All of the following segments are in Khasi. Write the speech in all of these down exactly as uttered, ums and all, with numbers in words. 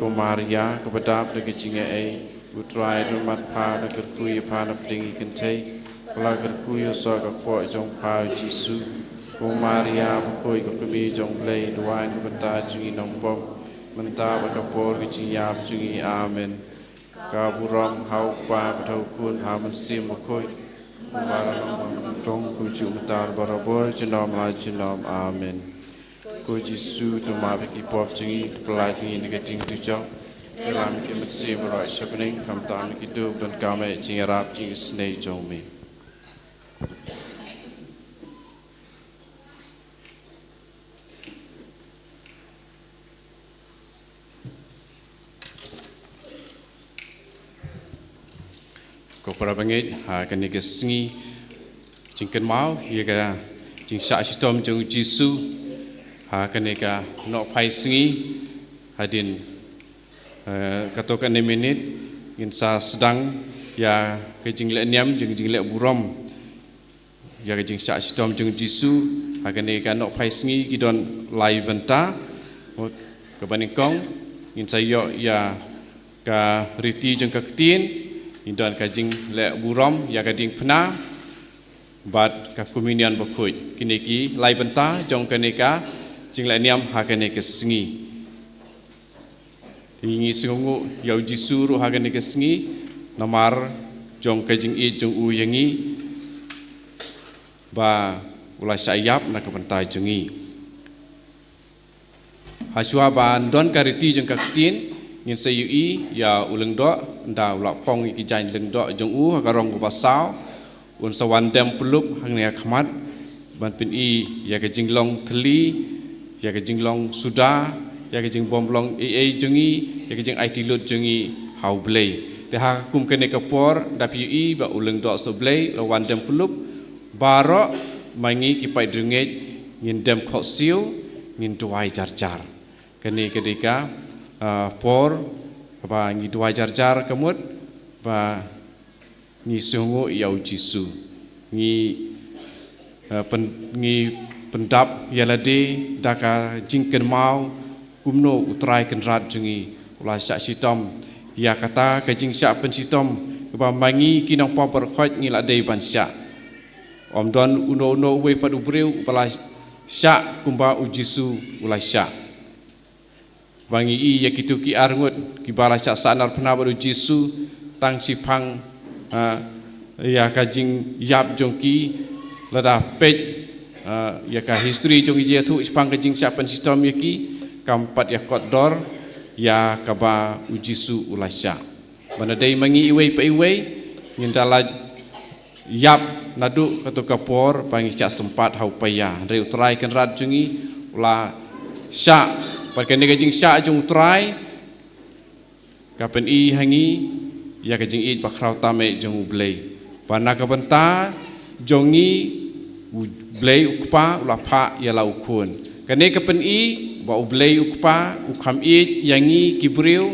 Maria, kaba dap da ka jingaiei, U Trai u don bad pha, u la kyrkhu ïa pha na pdeng ki kynthei, u la kyrkhu ïa u soh ka kpoh jong pha u Jisu. Ko Maria bakhuid, ko kmie jong U Blei, duwai na ka bynta jong ngi nongpop, mynta bad ha ka por ka jingïap jong ngi. Amen. Ka burom ha U Kpa bad ha U Khun bad ha U Mynsiem Bakhuid, kumba la long, kumjuh mynta, barabor, junom la junom. Amen. Ko Jisu, to map ïa ki pop jong ngi, to pyllait ïa ngi na ka jingdujok, to ïalam ïa ki mynsiem baroh sha bneng, khamtam ïa kito ba donkam ïa ka jingïarap jingisynei jong me. Ko para bangeit, ha kane ka sngi jingkynmaw ïa ka jingshah shitom jong U Jisu, ha kane ka nohphai sngi, hadien, eh, katto katne minit, ngin sa sdang ïa ka jingleh niam, jong jingleh burom ïa ka jingshah shitom jong U Jisu, ha kane ka nohphai sngi ki don lai bynta. Kaba nyngkong, ngin sa ïoh ïa ka riti jong ka ktien, ngin don ka jingleh burom ïa ka diengphna, bad ka komunion bakhuid. Kine ki lai bynta jong kane ka jingleh niam ha kane ka sngi. Te ngi sngewnguh ïa U Jisu ruh ha kane ka sngi, namar jong ka jingïeit jong u ïa ngi, ba u la shah ïap na ka bynta jong ngi. Hashwa ban don ka riti jong ka ktien, ngin sa ïohi ïa u lyngdoh, ynda u la phong ïa ki jaiñ lyngdoh jong u ha ka rong kaba saw, un sa wan dem pyllup hangne ha khmat, ban pyni ïa ka jinglong thylli, ïa ka jinglong suda, ïa ka jingbymlong ei ei jong ngi, ïa ka jingaiti lut jong ngi ha U Blei. Te ha kum kane ka por, da phi ïohi ba u lyngdoh soh Blei u la wan dem pyllup, baroh ma ngi ki paidriewngeit ngin dem khohsiew, ngin duwai jar jar. Kane ka dei ka, ah, por ba ngi duwai jar jar, ka mut ba ngi sngewnguh ïa U Jisu. Ngi, eh, pyn-, ngi pyndap ïa lade da ka jingkynmaw kumno U Trai Kynrad jong ngi u la shah shitom ïa kata ka jingshah pynshitom kaba ma ngi ki nongpop baroh khoit ngi la dei ban shah. Ym don uno uno uwei pat u briew uba la shah kumba U Jisu u la shah. Ba ngi i ïa kito ki arngut kiba la shah sahnarphna bad U Jisu tang shiphang, ah, ïa ka jingïap jong ki, lada peit, ah, ïa ka history jong ki, ïathuh shiphang ka jingshah pynshitom ïa ki, kam pat ïa kot dor ïa kaba U Jisu u la shah. Ba na dei ma ngi iwei pa iwei, ngin da la ïap naduh kato ka por ba ngi shah sympat ha u paia. Hynrei U Trai Kynrad jong ngi u la shah, bad kane ka jingshah jong U Trai ka pyni ha ngi ïa ka jingïeit bakhraw tam eh jong U Blei. Ba na ka bynta jong ngi U Blei U Kpa u la phah ïa la U Khun. Kane ka pyni ba U Blei U Kpa u kham ïeit ïa ngi ki briew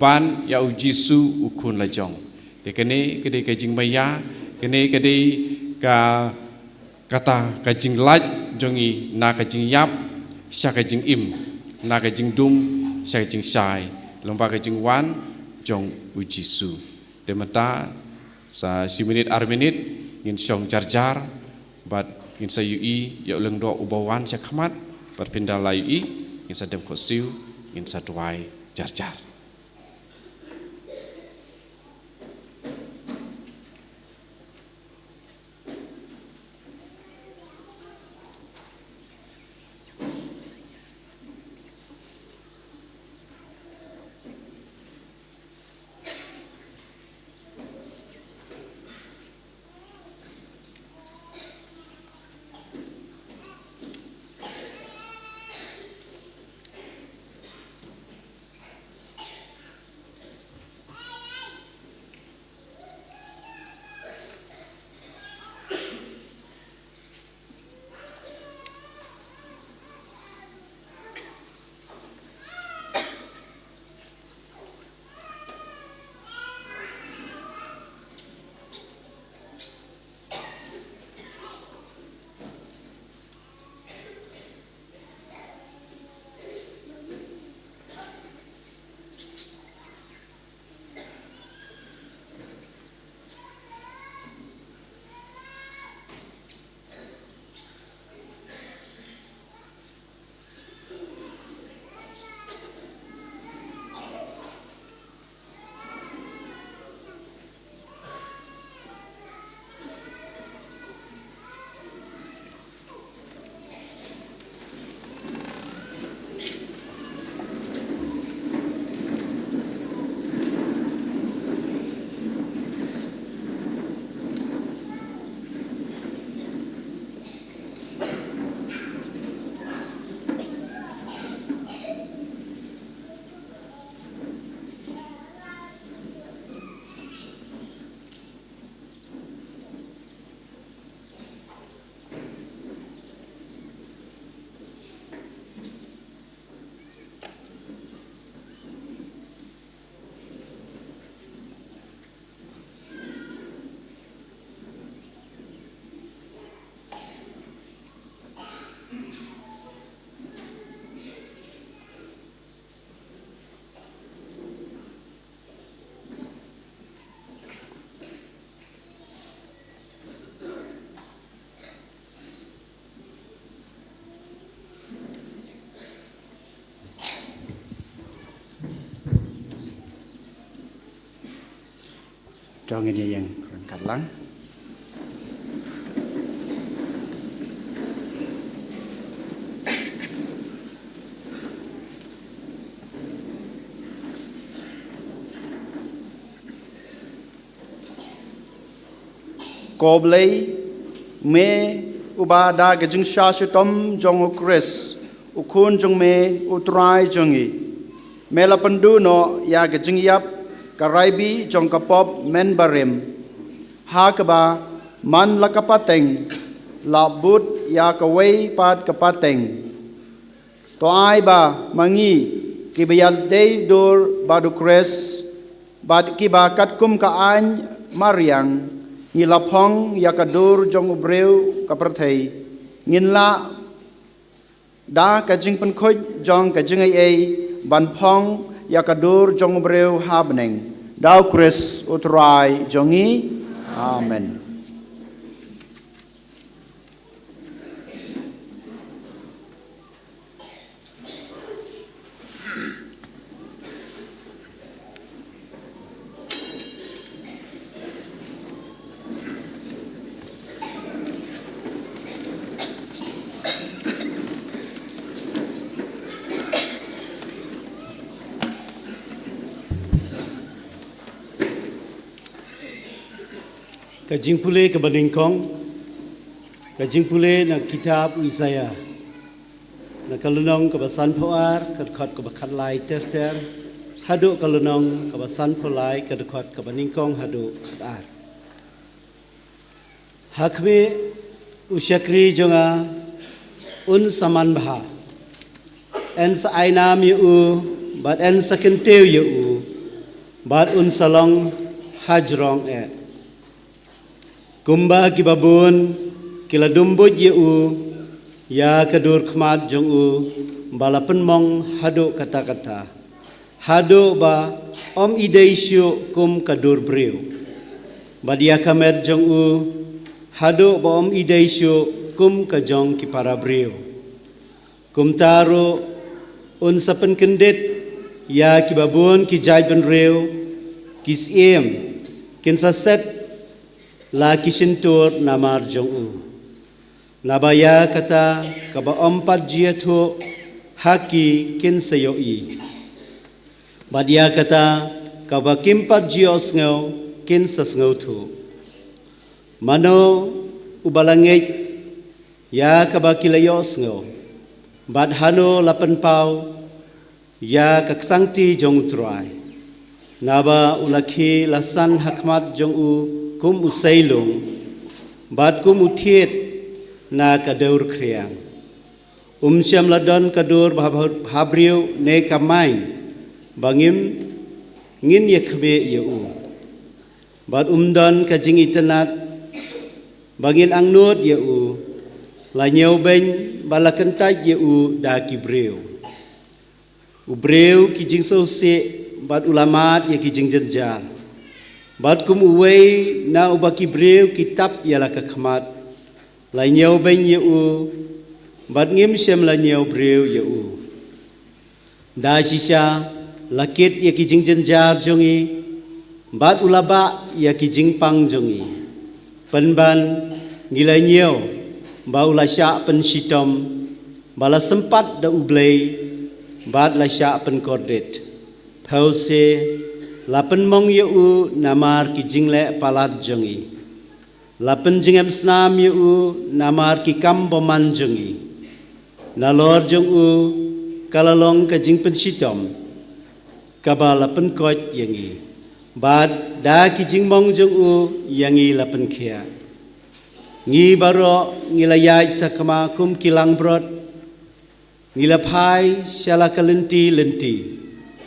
ban ïa U Jisu U Khun la jong. Te kane ka dei ka jingmaïa, kane ka dei ka, kata ka jinglait jong ngi na ka jingïap sha ka jingim, na ka jingdum sha ka jingshai, lyngba ka jingwan jong U Jisu. Te mynta sa shi minit ar minit ngin shong jar jar, bad ngin sa ïohi ïa u lyngdoh uba wan sha khmat, bad phin da la ïohi, ngin sa dem khohsiew, ngin sa duwai jar jar. Jong ngin ïa ïeng ryngkat lang. Ko Blei, me uba da ka jingshah shitom jong u Khrist, u Khun jong me, u Trai jong ngi, me la pynduh noh ïa ka jingïap, ka rai bih jong ka pop mynbarim. Ha kaba man la ka pateng, la bud ïa kawei pat ka pateng. To ai ba ma ngi kiba ïadei dur bad u Khrist, bad kiba katkum ka aiñ mariang, ngi la phong ïa ka dur jong u briew ka pyrthei, ngin lah da ka jingpynkhuid jong ka jingaiei ban phong ïa ka dur jong u briew ha bneng. Da u Khrist u Trai jong ngi. Amen. Ka jingpule kaba nyngkong, ka jingpule na kitab u Isaiah, na ka lynnong kaba sanphew ar, ka dkhot kaba khatlai ter ter, haduh ka lynnong kaba sanphew lai, ka dkhot kaba nyngkong haduh khatar. Ha khmih, u shakri jong nga un sa man bha. Yn sa ai nam ïa u, bad yn sa kyntiew ïa u, bad un sa long hajrong eh. Kumba kiba bun ki la dum buit ïa u, ïa ka dur khmat jong u ba la pynmong haduh katta katta, haduh ba ym i dei shuh kum ka dur briew, bad ïa ka met jong u, haduh ba ym i dei shuh kum ka jong ki para briew. Kumta ruh un sa pynkyndit ïa kiba bun ki jaitbynriew, ki syiem kin sa set la ki shyntur namar jong u. Naba ïa kata kaba ym pat ju ïathuh ha ki kin sa ïohi, bad ïa kata kaba kim pat ju ïohsngew kin sa sngewthuh. Mano uba la ngeit ïa kaba ki la ïohsngew, bad hano la pynpaw ïa ka ksangti jong u Trai? Naba u la khie la san ha khmat jong u kum u seilung, bad kum u thied na ka dewrkhriang. Um shym la don ka dur bha-, bha-, bhabriew ne ka main ba ngim, ngin ïa khmih ïa u, bad um don ka jingitynnad ba ngin angnud ïa u, la ñiewbeiñ ba la kyntait ïa u da ki briew. U briew ki jingsngewsih, bad u la mad ïa ki jingjynjar. Bad kum uwei na uba ki briew ki tap ïa la ka khmat, la ñiewbeiñ ïa u, bad ngim shym la ñiew briew ïa u. Da shisha la kit ïa ki jingjynjar jong ngi, bad u la bah ïa ki jingpang jong ngi. Pynban ngi la ñiew ba u la shah pynshitom, ba la sympat da U Blei, bad la shah pynkordit. Phewse la pynmong ïa u namar ki jingleh palat jong ngi. La pynjngemsnam ïa u namar ki kam bymman jong ngi. Nalor jong u ka la long ka jingpynshitom kaba la pynkoit ïa ngi, bad da ki jingmong jong u ïa ngi la pynkhiah. Ngi baroh ngi la ïaid sakma kum ki langbrot, ngi la phai sha la ka lynti lynti,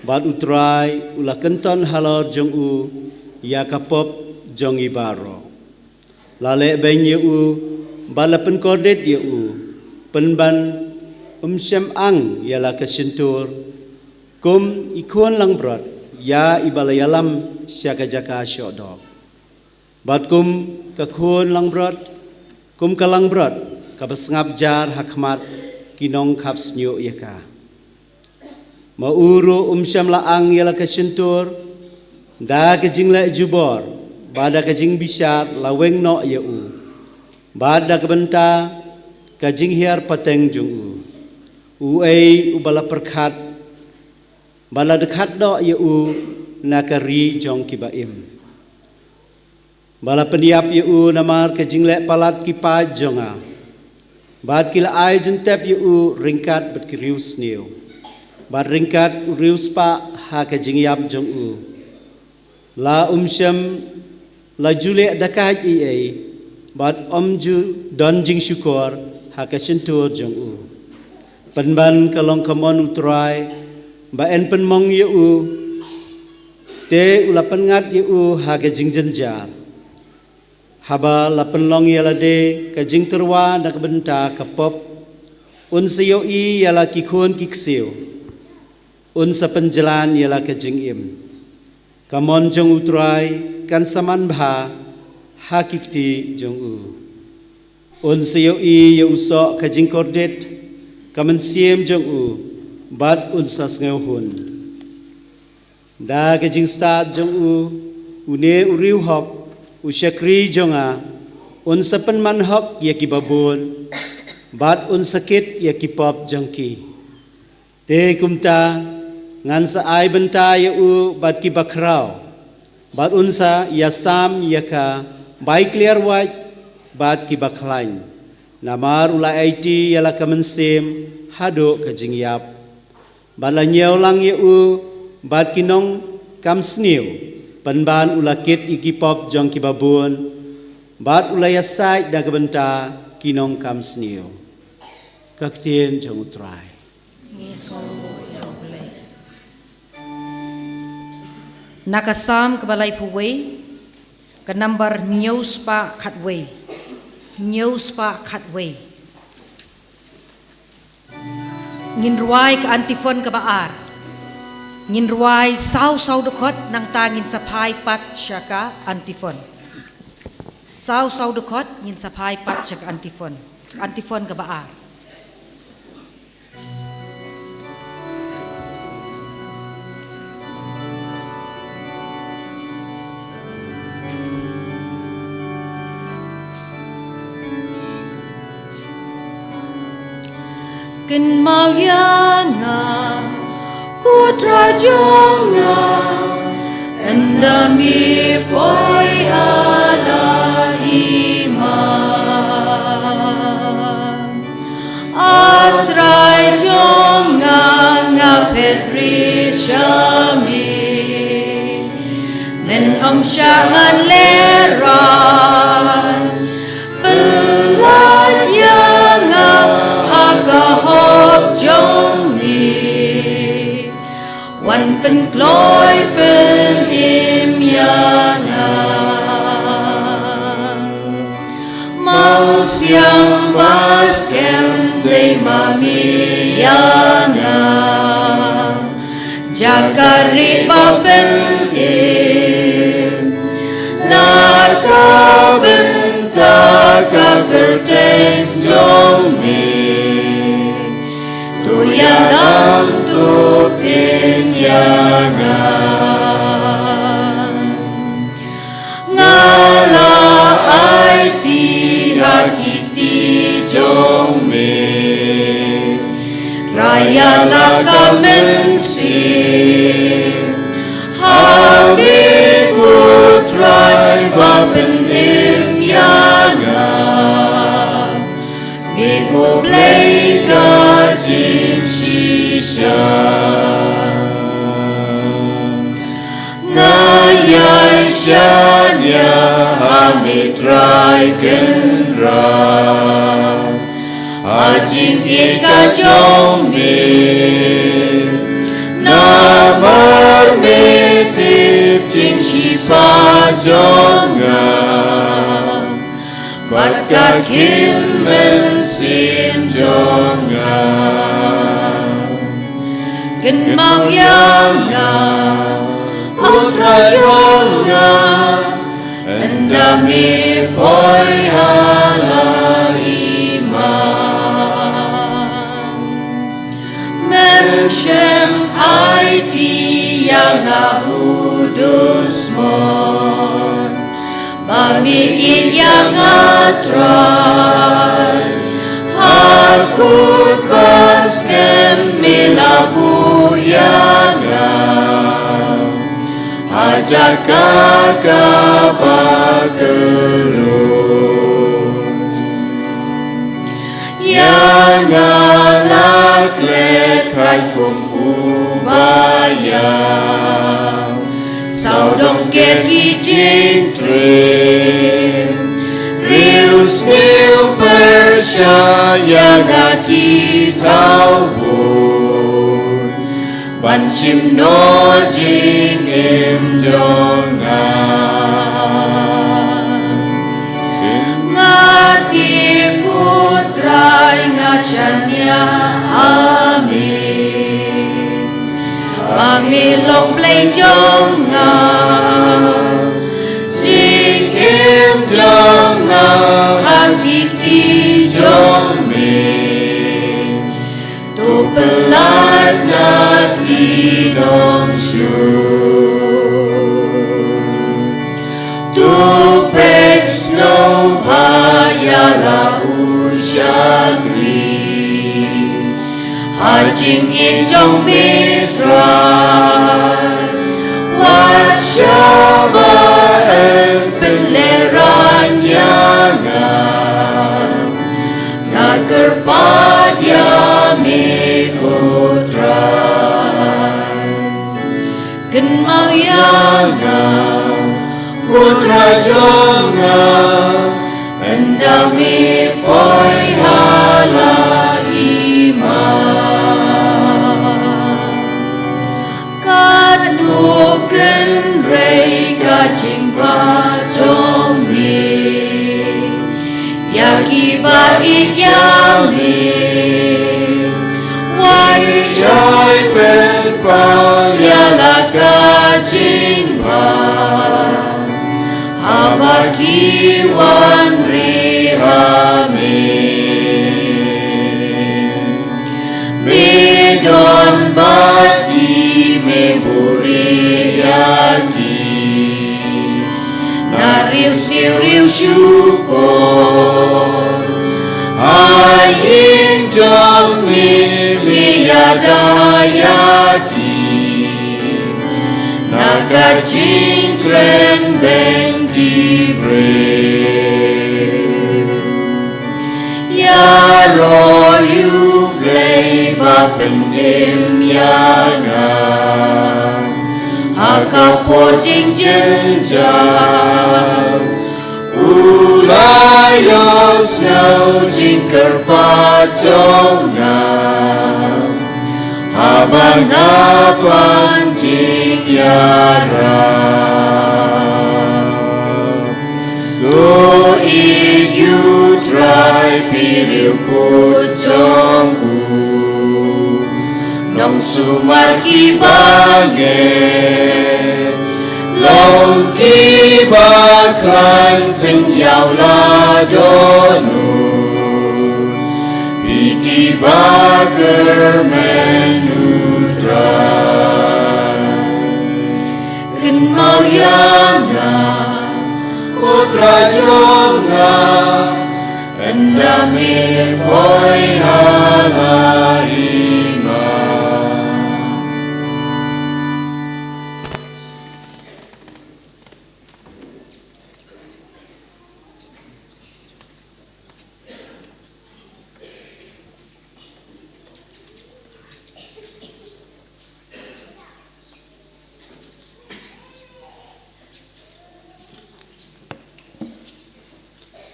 bad u Trai u la kynton halor jong u ïa ka pop jong ngi baroh. La lehbeiñ ïa u, bad la pynkordit ïa u, pynban um shym ang ïa la ka shyntur, kum i khun langbrot ïa iba la ïalam sha ka jaka shoh doh. Bad kum ka khun langbrot, kum ka langbrot kaba sngap jar ha khmat ki nongkhap shñiuh ïa ka. Ma u ruh um shym la ang ïa la ka shyntur, da ka jingleh jubor, ba da ka jingbishar la weng noh ïa u, bad da ka bynta ka jinghiar pateng jong u, uei uba la pyrkhat ba la dkhot noh ïa u na ka ri jong kiba im, ba la pynïap ïa u namar ka jingleh palat ki paid jong nga, bad ki la ai jingtep ïa u ryngkat bad ki riewsniew, bad ryngkat u riewspah ha ka jingïap jong u. La um shym la ju leh da ka ei ei, bad um ju don jingshukor ha ka shyntur jong u. Pynban ka long ka mon U Trai ba yn pynmong ïa u, te u la pynngat ïa u ha ka jingjynjar. Haba la pynlong ïa lade ka jingtyrwa na ka bynta ka pop, un sa ïohi ïa la ki khun ki ksiew, un sa pynjlan ïa la ka jingim. Ka mon jong U Trai kan sa man bha ha ki kti jong u. Un sa ïohi ïa u soh ka jingkordit ka mynsiem jong u, bad un sa sngewhun. Da ka jingstad jong u, une u riewhok, u shakri jong nga, un sa pynman hok ïa kiba bun, bad un sa kit ïa ki pop jong ki. Te kumta ngan sa ai bynta ïa u bad kiba khraw, bad un sa ïasam ïa ka bai kliar wait bad kiba khlaiñ. Namar u la aiti ïa la ka mynsiem haduh ka jingïap, bad la ñiew lang ïa u bad ki nongkam sniew. Pynban u la kit ïa ki pop jong kiba bun, bad u la ïasaid da ka bynta ki nongkam sniew. Ka ktien jong U Trai. Ngi sngewbha ïa U Blei. Na ka Salm kaba laiphew wei, ka number hynñiew spah khatwei. Hynñiew spah khatwei. Ngin rwai ka antiphon kaba ar. Ngin rwai saw saw dkhot, nangta ngin sa phai pat sha ka antiphon. Saw saw dkhot, ngin sa phai pat sha ka antiphon. Antiphon kaba ar. Kynmaw ïa nga, ko Trai jong nga, ynda me poi ha la iman. A Trai jong nga, nga phet rit sha me. Men ym shah ngan lehrain. Pynlait ïa nga ha ka hok jong me. Wan pynkloi pynim ïa nga. Mawsiang ba skhem dei ma me ïa nga. Jaka ri ba pynim. Na ka bynta ka kyrteng jong me. To ïalam to ktien ïa nga. Nga la aiti ha ki kti jong me. Trai ïa la ka mynsiem. Ha me ko Trai ba pynim ïa nga. Me ko Blei ka jingshisha. Nga ïai shaniah ha me Trai Kynrad. Ha jingïeit ka jong me. Namar me tip jingshifa jong nga. Bad ka khim mynsiem jong nga. Kynmaw ïa nga, O Trai jong nga, ynda me poi ha la iman. Mem shym aiti ïa nga u dusmon. Ami ïa nga Trai, ha kut ba skhem me la buh ïa nga, ha jaka kaba kylluid. Ïa nga la klet khlaiñ kum uba ïaw, sawdong ker ki jingtrei. Riewsniew pyrshah ïa nga ki thaw bun, ban shim noh jingim jong nga. Nga tip ko Trai, nga shaniah ha me. Ba me long Blei jong nga. Jingim jong nga ha ki kti jong me. To pyllait na kti dong shuh. To peit sngewbha ïa la u shakri ha jingim jong me Trai. Wat shah ba yn pynlehraiñ ïa nga. Nga kyrpad ïa me ko Trai. Kynmaw ïa nga ko Trai jong nga. Ynda me poi ha la hima. Katno kynrei ka jingpait jong me ïa kiba ïeit ïa me. Wat shai pynpaw ïa la ka jingpait haba ki wan ri ha me. Me don bad ki, me buhrieh ïa ki na riewsniew riewshukor. Ha ïing jong me, me ïada ïa ki na ka jingkren beiñ ki briew. Ïaroh ïa u Blei ba pynim ïa nga ha ka por jingjynjar. U la ïohsngew jingkyrpad jong nga haba nga pan jingïarap. To ïeit ïa u Trai, phi riewkhuid jong u. Nongsumar kiba ngeit, long kiba khlaiñ, pynïaw la dohnud. Phi kiba kyrmen u Trai. Kynmaw ïa nga, ko Trai jong nga, ynda me poi ha la hima.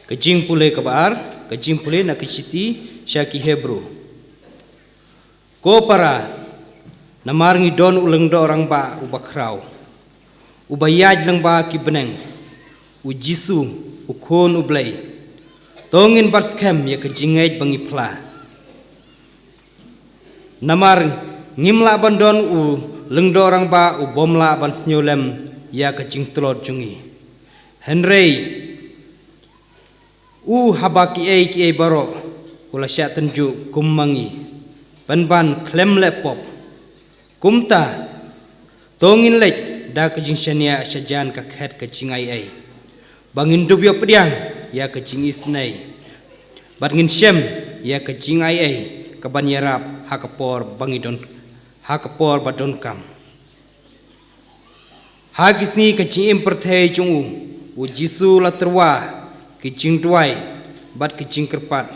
Ka jingpule kaba ar, ka jingpule na ka shithi sha ki Hebru. Ko para, namar ngi don u lyngdoh rangbah uba khraw, uba ïaid lyngba ki bneng, u Jisu, u Khun u Blei. To ngin bat skhem ïa ka jingngeit ba ngi phla. Namar ngim lah ban don u lyngdoh rangbah u bym lah ban sngewlem ïa ka jingtlot jong ngi. Hynrei u haba kiei kiei baroh u la shah tynjuh kum ma ngi, pynban khlem leh pop. Kumta, to ngin leit da ka jingshaniah shajan ka khet ka jingai ei. ba ngin dup ïoh pdiang ïa ka jingisynei, bad ngin shem ïa ka jingaiei kaban ïarap ha ka por ba ngi don, ha ka por ba donkam. Ha ki sngi ka jingim pyrthei jong u, u Jisu u la tyrwa ki jingduwai bad ki jingkyrpad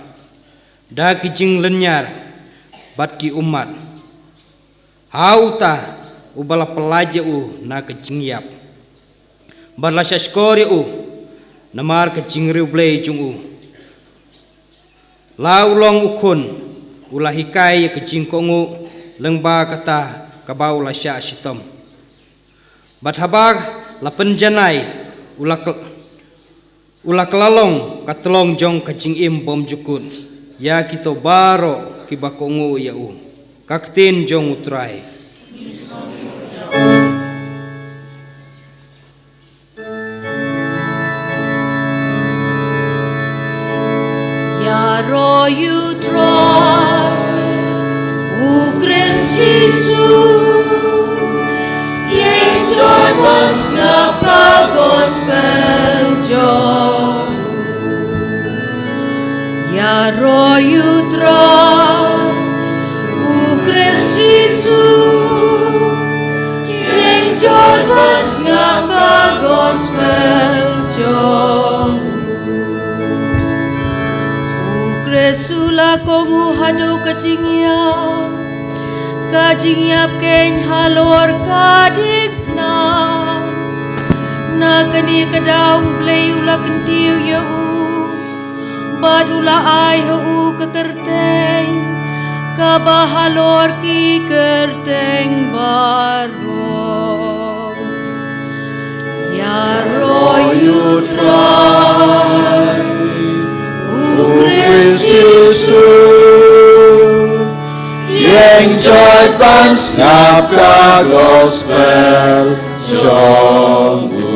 da ki jinglynñiar bad ki ummat. Ha uta uba la pyllait ïa u na ka jingïap, bad la shahshkor ïa u namar ka jingriewblei jong u. La u long u khun, u la hikai ïa ka jingkohnguh lyngba kata kaba u la shah shitom. Bad haba la pynjanai, u la kyl-, u la kylla long ka tyllong jong ka jingim bymjukut ïa kito baroh kiba kohnguh ïa u. Ka ktien jong u Trai. Ïaroh ïa u Trai, u Khrist Jisu, ïeng jot ban sngap ka gospel jong u. Ïaroh ïa u Trai, u Khrist Jisu, ïeng jot ban sngap ka gospel jong u. U Khrist u la kohnguh haduh ka jingïap, ka jingïap keiñ halor ka diengphna. Na kane ka daw U Blei u la kyntiew ïa u, bad u la ai ha u ka kyrteng kaba halor ki kyrteng baroh. Ïaroh ïa u Trai, u Khrist Jisu, ïeng jot ban sngap ka gospel jong u.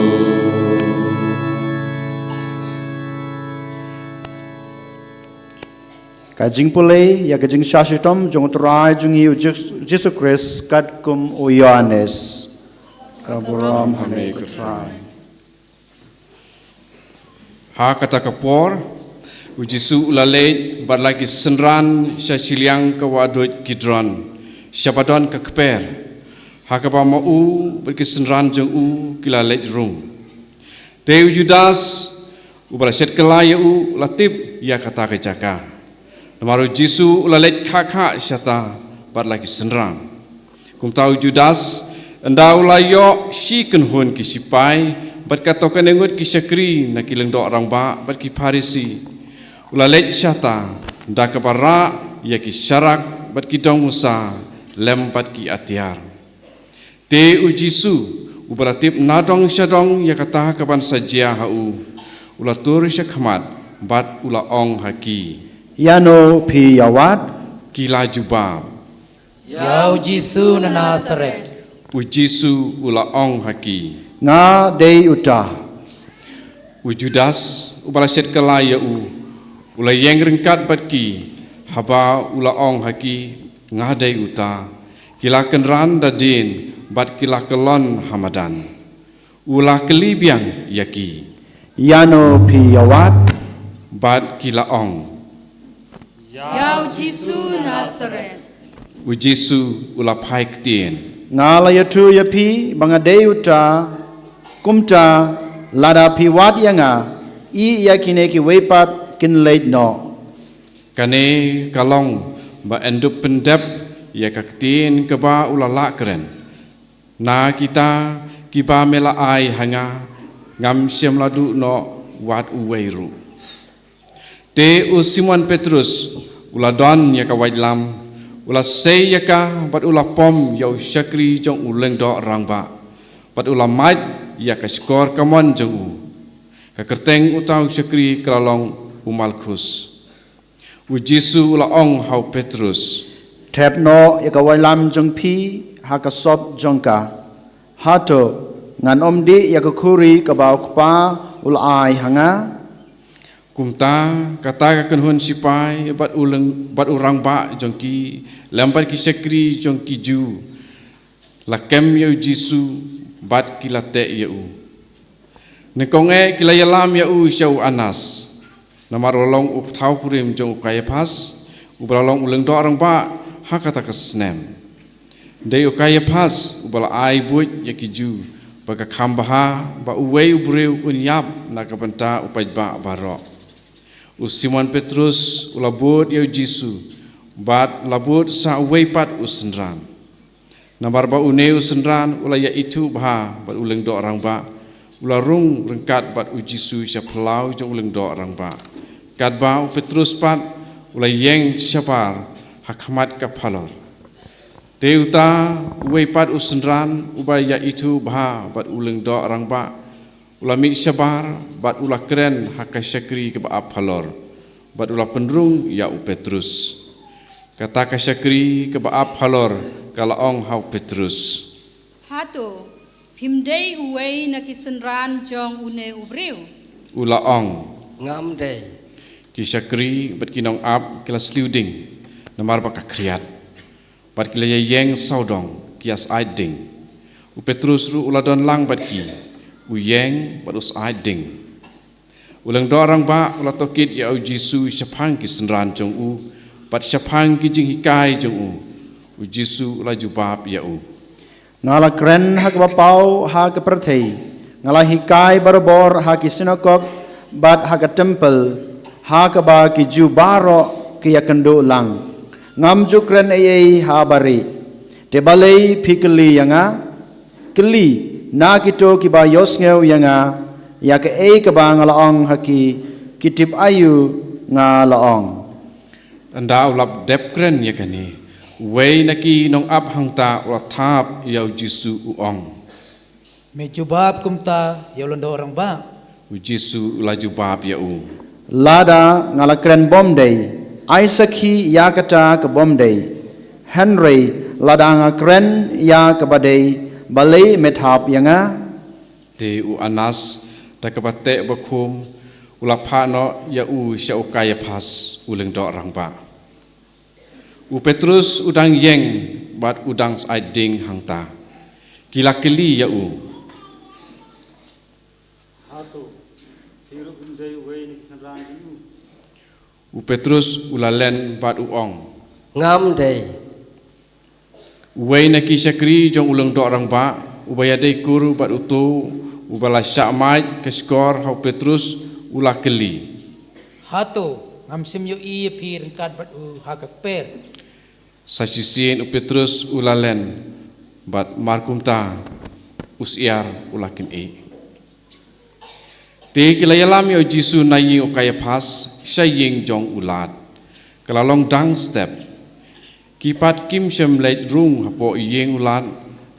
Ka jingpule ïa ka jingshah shitom jong u Trai jong ngi u Jis-, Jisu Khrist katkum u Ïoannis. Ka burom ha me ko Trai. Ha kata ka por, u Jisu u la leit bad la ki synran sha shiliang ka wahduid Kidron, sha ba don ka kper, ha kaba ma u bad ki synran jong u ki la leit rung. Te u Judas, uba la shet kylla ïa u, u la tip ïa kata ka jaka, namar u Jisu u la leit khah khah shata bad la ki synran. Kumta u Judas, ynda u la ïoh shi kynhun ki shipai bad katto katne ngut ki shakri na ki lyngdoh rangbah bad ki Pharisi, u la leit shata da kaba rah ïa ki sharak bad ki dong musa lem bad ki atiar. Te u Jisu, uba la tip nadong shadong ïa kata kaban sa jia ha u, u la tur sha khmat bad u la ong ha ki, Ïano phi ïa wad? Ki la jubab, Ïa u Jisu na Nasaret. U Jisu u la ong ha ki, Nga dei uta. U Judas, uba la shet kylla ïa u, u la ïeng ryngkat bad ki. Haba u la ong ha ki, Nga dei uta, ki la kynran da dien bad ki la kyllon ha madan. U la kylli biang ïa ki, Ïano phi ïa wad? Bad ki la ong, Ïa u Jisu Nasaret. U Jisu u la phai ktien, Nga la ïathuh ïa phi ba nga dei uta. Kumta, lada phi wad ïa nga, ïeh ïa kine kiwei pat kin leit noh. Kane ka long ba yn dup pyndep ïa ka ktien kaba u la lah kren, Na kita kiba me la ai ha nga, ngam shym la duh noh wat uwei ruh. Te u Simon Petrus u la don ïa ka waitlam, u la sei ïa ka bad u la pom ïa u shakri jong u lyngdoh rangbah, bad u la mait ïa ka shkor kamon jong u. Ka kyrteng uta u shakri ka la long u Malkhus. U Jisu u la ong ha u Petrus, Thep noh ïa ka waitlam jong phi ha ka sop jong ka. Hato ngan ym dih ïa ka khuri kaba u Kpa u la ai ha nga? Kumta kata ka kynhun shipai bad u lyng-, bad u rangbah jong ki, lem bad ki shakri jong ki Jiw, la kem ïa u Jisu bad ki la teh ïa u. Nyngkong eh ki la ïalam ïa u sha u Annas, namar u la long u thaw kurim jong u Kaiaphas, uba la long u lyngdoh rangbah ha kata ka snem. Dei u Kaiaphas uba la ai buit ïa ki Jiw ba ka kham bha ba uwei u briew un ïap na ka bynta u paidbah baroh. U Simon Petrus u la bud ïa u Jisu, bad la bud sa uwei pat u synran. Namar ba une u synran u la ïa ithuh bha bad u lyngdoh rangbah, u la rung ryngkat bad u Jisu sha phyllaw jong u lyngdoh rangbah. Katba u Petrus pat u la ïeng shabar ha khmat ka phalor. Te uta uwei pat u synran uba ïa ithuh bha bad u lyngdoh rangbah, u la mih shabar bad u la kren ha ka shakri kaba ap halor, bad u la pynrung ïa u Petrus. Kata ka shakri kaba ap halor ka la ong ha u Petrus, Hato phim dei uwei na ki synran jong une u briew? U la ong, Ngam dei. Ki shakri bad ki nongap ki la sliu ding namar ba ka khriat, bad ki la ïa ïeng sawdong, ki ïa syaid ding. U Petrus ruh u la don lang bad ki, u ïeng bad u syaid ding. U lyngdoh rangbah u la tohkit ïa u Jisu shaphang ki synran jong u bad shaphang ki jinghikai jong u. U Jisu u la jubab ïa u, Nga la kren ha kaba paw ha ka pyrthei, nga la hikai barabor ha ki synagog bad ha ka templ, ha kaba ki Jiw baroh ki ïakynduh lang. Ngam ju kren ei ei ha barieh. Te balei phi kylli ïa nga? Kylli na kito kiba ïohsngew ïa nga, ïa kaei kaba nga la ong ha ki, ki tip aïu nga la ong. Ynda u la dep kren ïa kane, uwei na ki nongap hangta u la thap ïa u Jisu, u ong, Me jubab kumta ïa u lyngdoh rangbah. U Jisu u la jubab ïa u, Lada nga la kren bymdei, ai sakhi ïa kata ka bymdei. Hynrei lada nga kren ïa kaba dei, balei me thap ïa nga? Te u Annas, da kaba teh bakhum, u la phah noh ïa u sha u Kaiaphas, u lyngdoh rangbah. U Petrus u dang ïeng bad u dang syaid ding hangta. Ki la kylli ïa u, Hato phi ruh phim dei uwei na ki synran jong u? U Petrus u la len bad u ong, Ngam dei. Uwei na ki shakri jong u lyngdoh rangbah, uba ïadei kur bad uto uba la shah mait ka shkor ha u Petrus, u la kylli, Hato ngam shym ïohi ïa phi ryngkat bad u ha ka kper? Sa shisien u Petrus u la len, bad markumta u syiar u la kynih. Te ki la ïalam ïa u Jisu na ïing u Kaiaphas sha ïing jong u Lad, ka la long dang step. Ki pat kim shym leit rung hapoh ïing u Lad,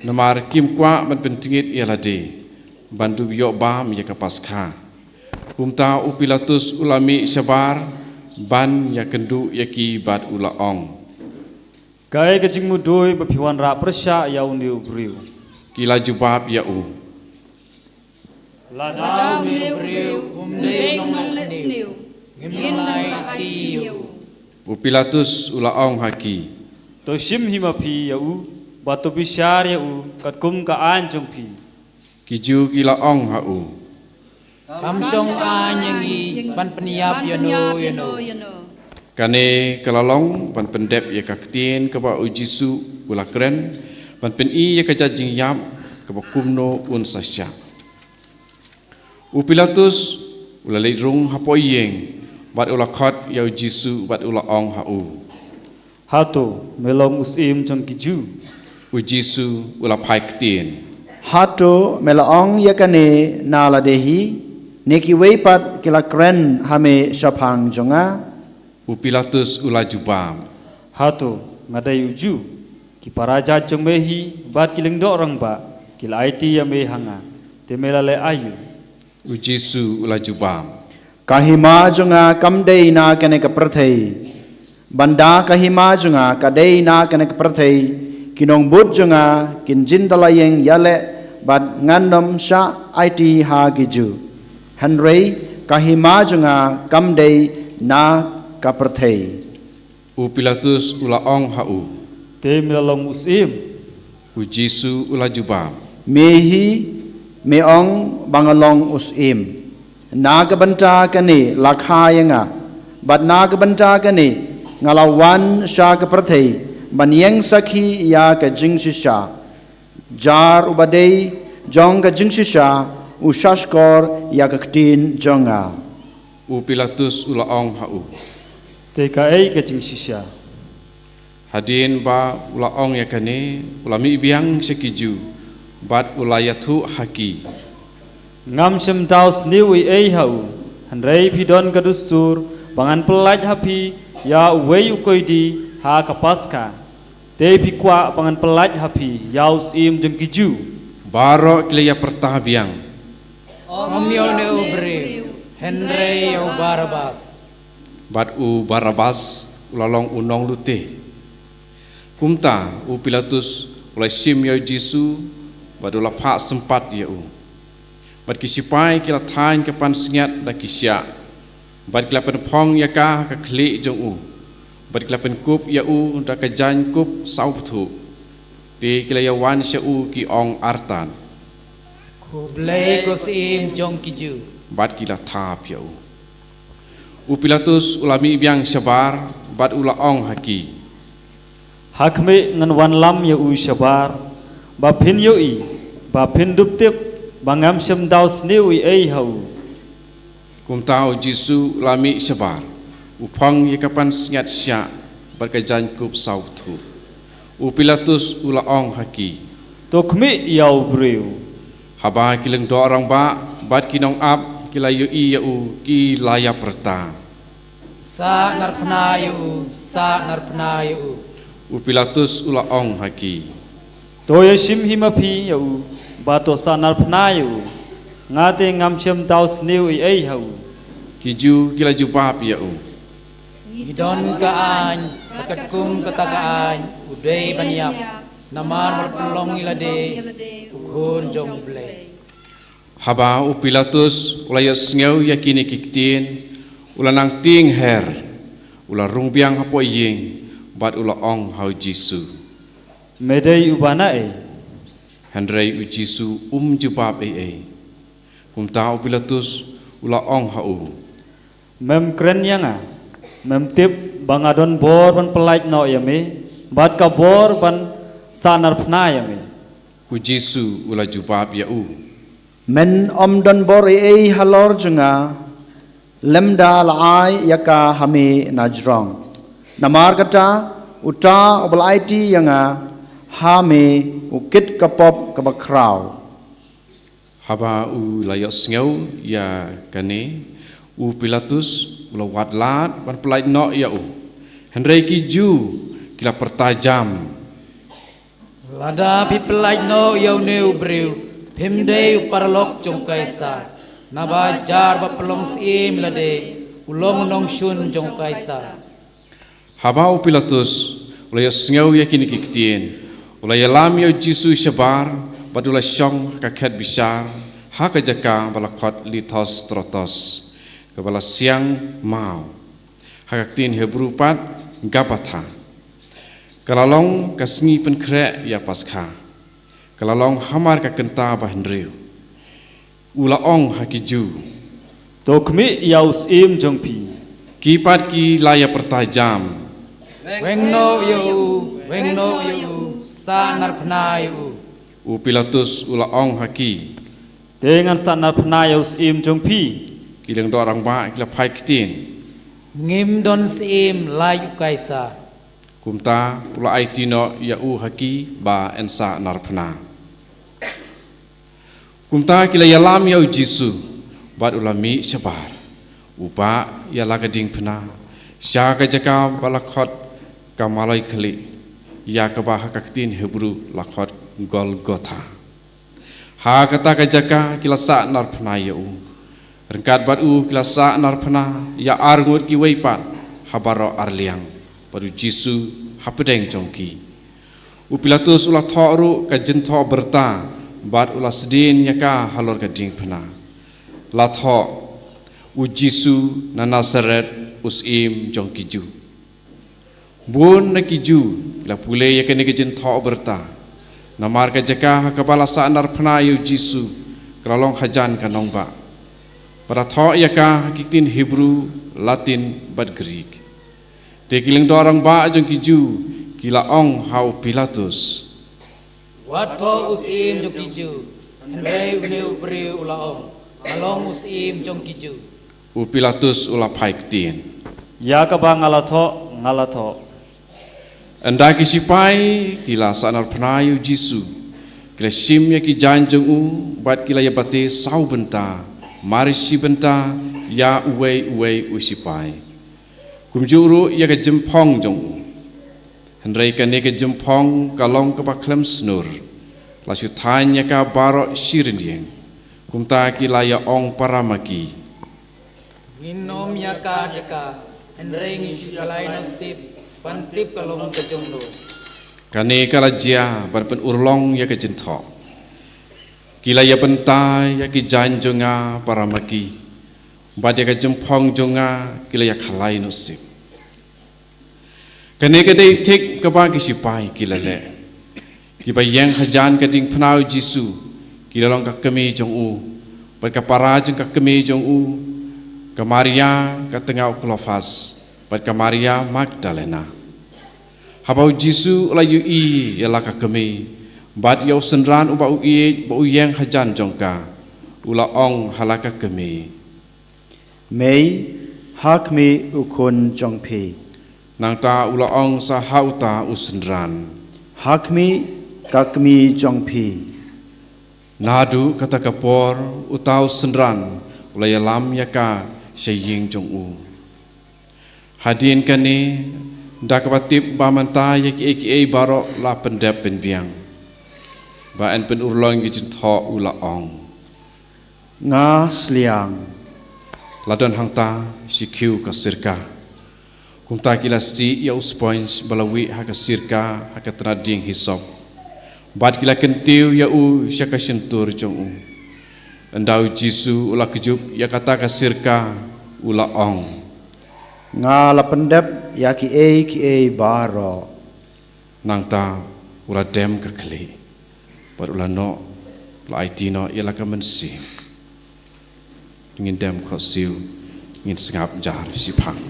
namar kim kwah ban pyntngit ïa lade ban dup ïoh bam ïa ka Paskha. Kumta u Pilatus u la mih shabar ban ïakynduh ïa ki bad u la ong, Kaei ka jingmudui ba phi wanrah pyrshah ïa une u briew? Ki la jubab ïa u, Lada une u briew um dei u nongleh sniew, ngin nang aiti ïa u. U Pilatus u la ong ha ki, To shim hi ma phi ïa u, bad to bishar ïa u katkum ka aiñ jong phi. Ki Jiw ki la ong ha u, Kam shong aiñ ïa ngi ban pynïap ïano ïano. Kane ka la long ban pyndep ïa ka ktien kaba u Jisu u la kren, ban pyni ïa ka jait jingïap kaba kumno un sa shah. U Pilatus u la leit rung hapoh ïing, bad u la khot ïa u Jisu bad u la ong ha u, Hato me long u syiem jong ki Jiw? U Jisu u la phai ktien, Hato me la ong ïa kane na lade hi, ne kiwei pat ki la kren ha me shaphang jong nga? U Pilatus u la jubab, Hato nga dei u Jiw? Ki para jait jong me hi bad ki lyngdoh rangbah ki la aiti ïa me ha nga, te me la leh aïu? U Jisu u la jubab, Ka hima jong nga kam dei na kane ka pyrthei. Ban da ka hima jong nga ka dei na kane ka pyrthei, ki nongbud jong nga kin jin da la ïeng ïaleh, bad ngan ym shah aiti ha ki Jiw. Hynrei ka hima jong nga kam dei na ka pyrthei. U Pilatus u la ong ha u, Te me la long u syiem? U Jisu u la jubab, Me hi Me ong ba nga long u syiem. Na ka bynta kane la kha ïa nga, bad na ka bynta kane nga la wan sha ka pyrthei, ban ïeng sakhi ïa ka jingshisha. Jar uba dei jong ka jingshisha u shahshkor ïa ka ktien jong nga. U Pilatus u la ong ha u, te kaei ka jingshisha? Hadien ba u la ong ïa kane, u la mih biang sha ki Jiw, bad u la ïathuh ha ki, ngam shym daw sniew ei ei ha u, hynrei phi don ka dustur ba ngan pyllait ha phi ïa uwei u koidi ha ka Paskha. Te phi kwah ba ngan pyllait ha phi ïa u syiem jong ki Jiw? Baroh ki la ïapyrta biang, ym ïa une u briew, hynrei ïa u Barabas. Bad u Barabas u la long u nonglute. Kumta u Pilatus u la shim ïa u Jisu, bad u la phah sympat ïa u. Bad ki shipai ki la thaiñ ka pansngiat da ki shiah, bad ki la pynphong ïa ka ha ka khlieh jong u, bad ki la pynkup ïa u da ka jaiñkup sawbthuh. Te ki la ïawan sha u ki ong artat, khublei ko syiem jong ki Jiw. Bad ki la thap ïa u. U Pilatus u la mih biang shabar, bad u la ong ha ki, ha khmih ngan wanlam ïa u shabar, ba phin ïohi, ba phin dup tip ba ngam shym daw sniew ei ei ha u. Kumta u Jisu u la mih shabar, u phong ïa ka pansngiat shiah bad ka jaiñkup sawbthuh. U Pilatus u la ong ha ki, to khmih ïa u briew. Haba ki lyngdoh rangbah bad ki nongap ki la ïohi ïa u, ki la ïapyrta, sah narphna ïa u, sah narphna ïa u. U Pilatus u la ong ha ki, to ïashim hi ma phi ïa u, bad to sah narphna ïa u. Nga te ngam shym daw sniew ei ei ha u. Ki Jiw ki la jubab ïa u, ngi don ka aiñ, bad katkum kata ka aiñ u dei ban ïap, namar u la pynlong ïa lade u Khun jong U Blei. Haba u Pilatus u la ïohsngew ïa kine ki ktien, u la nang tieng her, u la rung biang hapoh ïing, bad u la ong ha u Jisu, me dei uba naei? Hynrei u Jisu um jubab ei ei. Kumta u Pilatus u la ong ha u, mem kren ïa nga? Mem tip ba nga don bor ban pyllait noh ïa me, bad ka bor ban sah narphna ïa me? U Jisu u la jubab ïa u, men ym don bor ei ei halor jong nga, lymda la ai ïa ka ha me na jrong. Namar kata, uta uba la aiti ïa nga ha me u kit ka pop kaba khraw. Haba u la ïohsngew ïa kane, u Pilatus u la wad lad ban pyllait noh ïa u. Hynrei ki Jiw ki la pyrta jam, lada phi pyllait noh ïa une u briew, phim dei u paralok jong u Kaisar, naba jar ba pynlong syiem lade, u long u nongshun jong u Kaisar. Haba u Pilatus u la ïohsngew ïa kine ki ktien, u la ïalam ïa u Jisu shabar, bad u la shong ha ka khet bishar, ha ka jaka ba la khot Lithostrotos, kaba la siang maw, ha ka ktien Hebru pat Gabbatha. Ka la long ka sngi pynkhreh ïa Paskha, ka la long hamar ka kynta ba hynriew. U la ong ha ki Jiw, to khmih ïa u syiem jong phi. Ki pat ki la ïapyrta jam, weng noh ïa u, weng noh ïa u, sah narphna ïa u. U Pilatus u la ong ha ki, te ngan sah narphna ïa u syiem jong phi? Ki lyngdoh rangbah ki la phai ktien, ngim don syiem, lait u Kaisar. Kumta u la aiti noh ïa u ha ki ba yn sah narphna. Kumta ki la ïalam ïa u Jisu, bad u la mih shabar, u bah ïa la ka diengphna, sha ka jaka ba la khot ka maloi khlieh, ïa kaba ha ka ktien Hebru la khot Golgotha. Ha kata ka jaka ki la sah narphna ïa u. Ryngkat bad u ki la sah narphna ïa arngut kiwei pat ha baroh arliang, bad u Jisu hapdeng jong ki. U Pilatus u la thoh ruh ka jingthoh byrta, bad u la sdien ïa ka halor ka diengphna, la thoh, U Jisu na Nasaret, u syiem jong ki Jiw. Bun na ki Jiw ki la pule ïa kane ka jingthoh byrta, namar ka jaka ha kaba la sah narphna ïa u Jisu ka la long hajan ka nongbah. Bad la thoh ïa ka ha ki ktien Hebru, Latin bad Greek. Te ki lyngdoh rangbah jong ki Jiw ki la ong ha u Pilatus, "Wat thoh u Syiem jong ki Jiw, hynrei une u briew u la ong, 'Nga long u Syiem jong ki Jiw.'" U Pilatus u la phai ktien, "Ïa kaba nga la thoh, nga la thoh." Ynda ki sipai ki la sahnarphna ïa u Jisu, ki la shim ïa ki jaiñ jong u, bad ki la ïa bate saw bynta, mar shi bynta ïa uwei uwei u sipai, kumjuh ruh ïa ka jingphong jong u. Hynrei kane ka jingphong ka long kaba khlem snur. La shu thaiñ ïa ka baroh shi rynïeng. Kumta ki la ïa ong para ma ki, "Ngin ym ïa kad ïa ka, hynrei ngin shu khlaiñ noh sip ban tip ka long ka jong no." Kane ka la jia ban pynurlong ïa ka jingthoh. Ki la ïa bynta ïa ki jaiñ jong nga para ma ki, bad ïa ka jingphong jong nga ki la ïa khlaiñ noh sip. Kane ka dei thik kaba ki sipai ki la leh. Kiba ïeng hajan ka diengphna u Jisu ki la long ka kmie jong u, bad ka para jong ka kmie jong u, ka Maria ka tnga u Klopas, bad ka Maria Magdalena. Haba u Jisu u la ïohi ïa la ka kmie bad ïa u synran uba u ïeit ba u ïeng hajan jong ka, u la ong ha la ka kmie, "Mei, ha khmih u khun jong phi." Nangta u la ong sa ha uta u synran, "Ha khmih ka kmie jong phi." Naduh kata ka por uta u synran u la ïalam ïa ka sha ïing jong u. Hadien kane, da kaba tip ba mynta ïa kiei kiei baroh la pyndep pynbiang, ba yn pynurlong ïa ka jingthoh u la ong, "Nga sliang." La don hangta shi khiew ka sirka. Kumta ki la stieh ïa u sponge ba la wih ha ka sirka ha ka tnat dieng hisop, bad ki la kyntiew ïa u sha ka shyntur jong u. Ynda u Jisu u la kjut ïa kata ka sirka, u la ong, "Nga la pyndep ïa kiei kiei baroh." Nangta u la dem ka khlieh, bad u la noh, la aiti noh ïa la ka mynsiem. Ngin dem khohsiew, ngin sngap jar shiphang.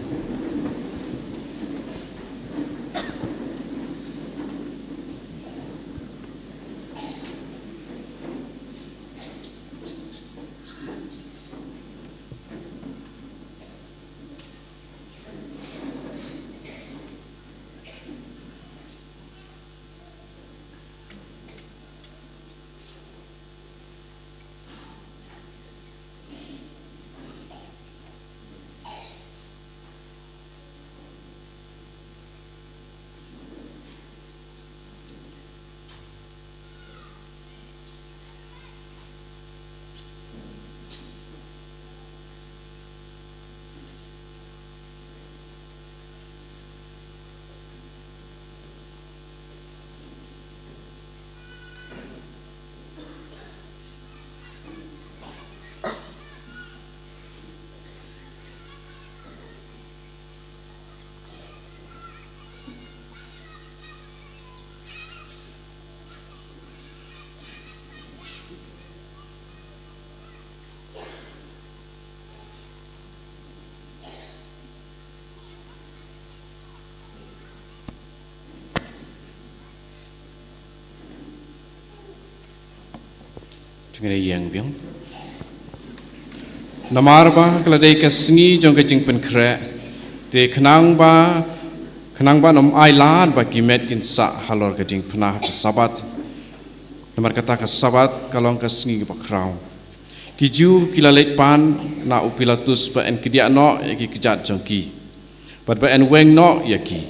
Te ngin ïeng biang. Namar ba ka la dei ka sngi jong ka jingpynkhreh, te khnang ba, khnang ban ym ailad ba ki met kin sah halor ka diengphna ha ka Sabbath. Namar kata ka Sabbath ka long ka sngi bakhraw. Ki Jiw ki la leit pan na u Pilatus ba yn kdiah noh ïa ki kjat jong ki, bad ba yn weng noh ïa ki.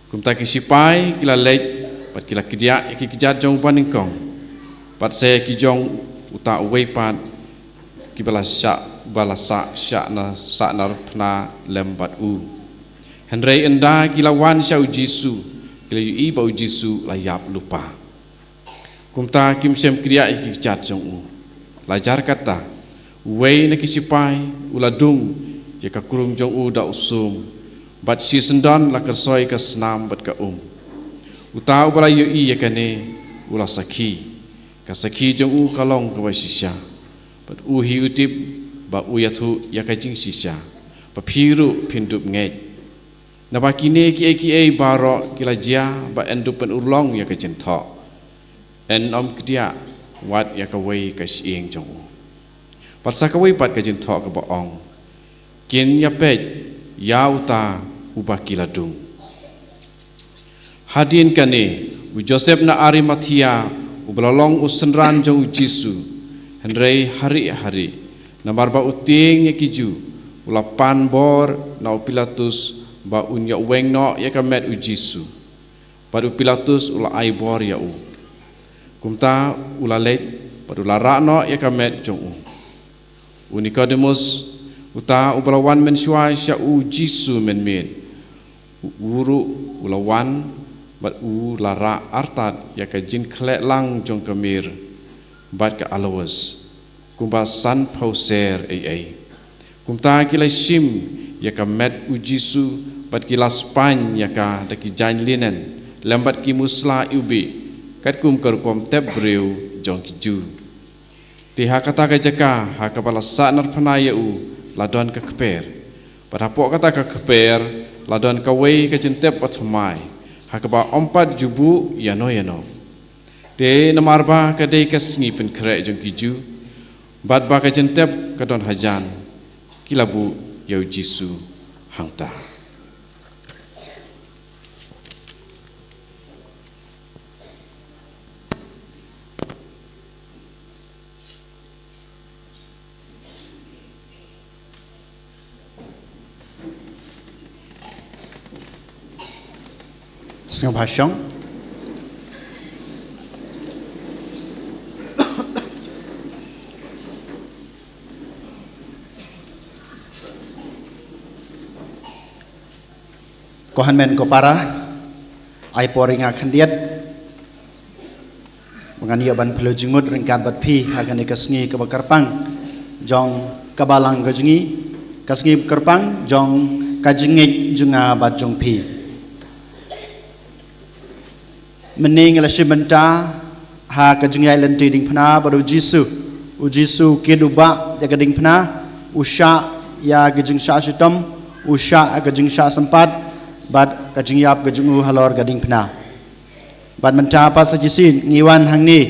Kumta ki sipai ki la leit, bad ki la kdiah ïa ki kjat jong u banyngkong, bad sa ïa ki jong uta uwei pat, kiba la shah, ba la sah shah na, sahnarphna lem bad u. Hynrei ynda ki la wan sha u Jisu, ki la ïohi ba u Jisu la ïap lypa. Kumta kim shym kdiah ïa ki kjat jong u. La jar kata, uwei na ki sipai u la dung ïa ka krung jong u da u sum, bad shisyndon la kyrsoi ka snam bad ka um. Uta uba la ïohi ïa kane u la sakhi. Ka sakhi jong u ka long kaba shisha. Bad u hi u tip ba u ïathuh ïa ka jingshisha, ba phi ruh phin dup ngeit. Naba kine kiei kiei baroh ki la jia ba yn dup pynurlong ïa ka jingthoh. Yn ym kdiah wat ïa kawei ka shyieng jong u. Bad sa kawei pat ka jingthoh kaba ong, kin ïapeit ïa uta uba ki la dung. Hadien kane, u Joseph na Arimathea, uba la long u synran jong u Jisu, hynrei harieh harieh, namar ba u tieng ïa ki Jiw, u la pan bor na u Pilatus ba un ïoh weng noh ïa ka met u Jisu. Bad u Pilatus u la ai bor ïa u. Kumta u la leit, bad u la rah noh ïa ka met jong u. U Nikodemus, uta uba la wan mynshuwa sha u Jisu mynmiet, u ruh u la wan, bad u la rah artat ïa ka jingkhleh lang jong ka mir bad ka aloes, kumba sanphew ser ei ei. Kumta ki la shim ïa ka met u Jisu, bad ki la spaiñ ïa ka da ki jaiñ linen, lem bad ki musla iwbih, katkum ka rukom tep briew jong ki Jiw. Te ha kata ka jaka ha kaba la sahnarphna ïa u, la don ka kper. Bad hapoh kata ka kper, la don kawei ka jingtep bathymmai, ha kaba ym pat ju buh ïano ïano. Te namar ba ka dei ka sngi pynkhreh jong ki Jiw, bad ba ka jingtep ka don hajan, ki la buh ïa u Jisu hangta. Sngewbha shong. Ko hynmen ko para, ai por ïa nga khyndiat ba ngan ïoh ban phylliew jingmut ryngkat bad phi ha kane ka sngi kaba kyrpang jong ka balang ka jong ngi, ka sngi kyrpang jong ka jingngeit jong nga bad jong phi. Mynne ngi la shim bynta ha ka jingïaid lynti diengphna bad u Jisu. U Jisu u kit u bah ïa ka diengphna, u shah ïa ka jingshah shitom, u shah ïa ka jingshah sympat, bad ka jingïap ka jong u halor ka diengphna. Bad mynta pat sa shisien ngi wan hangne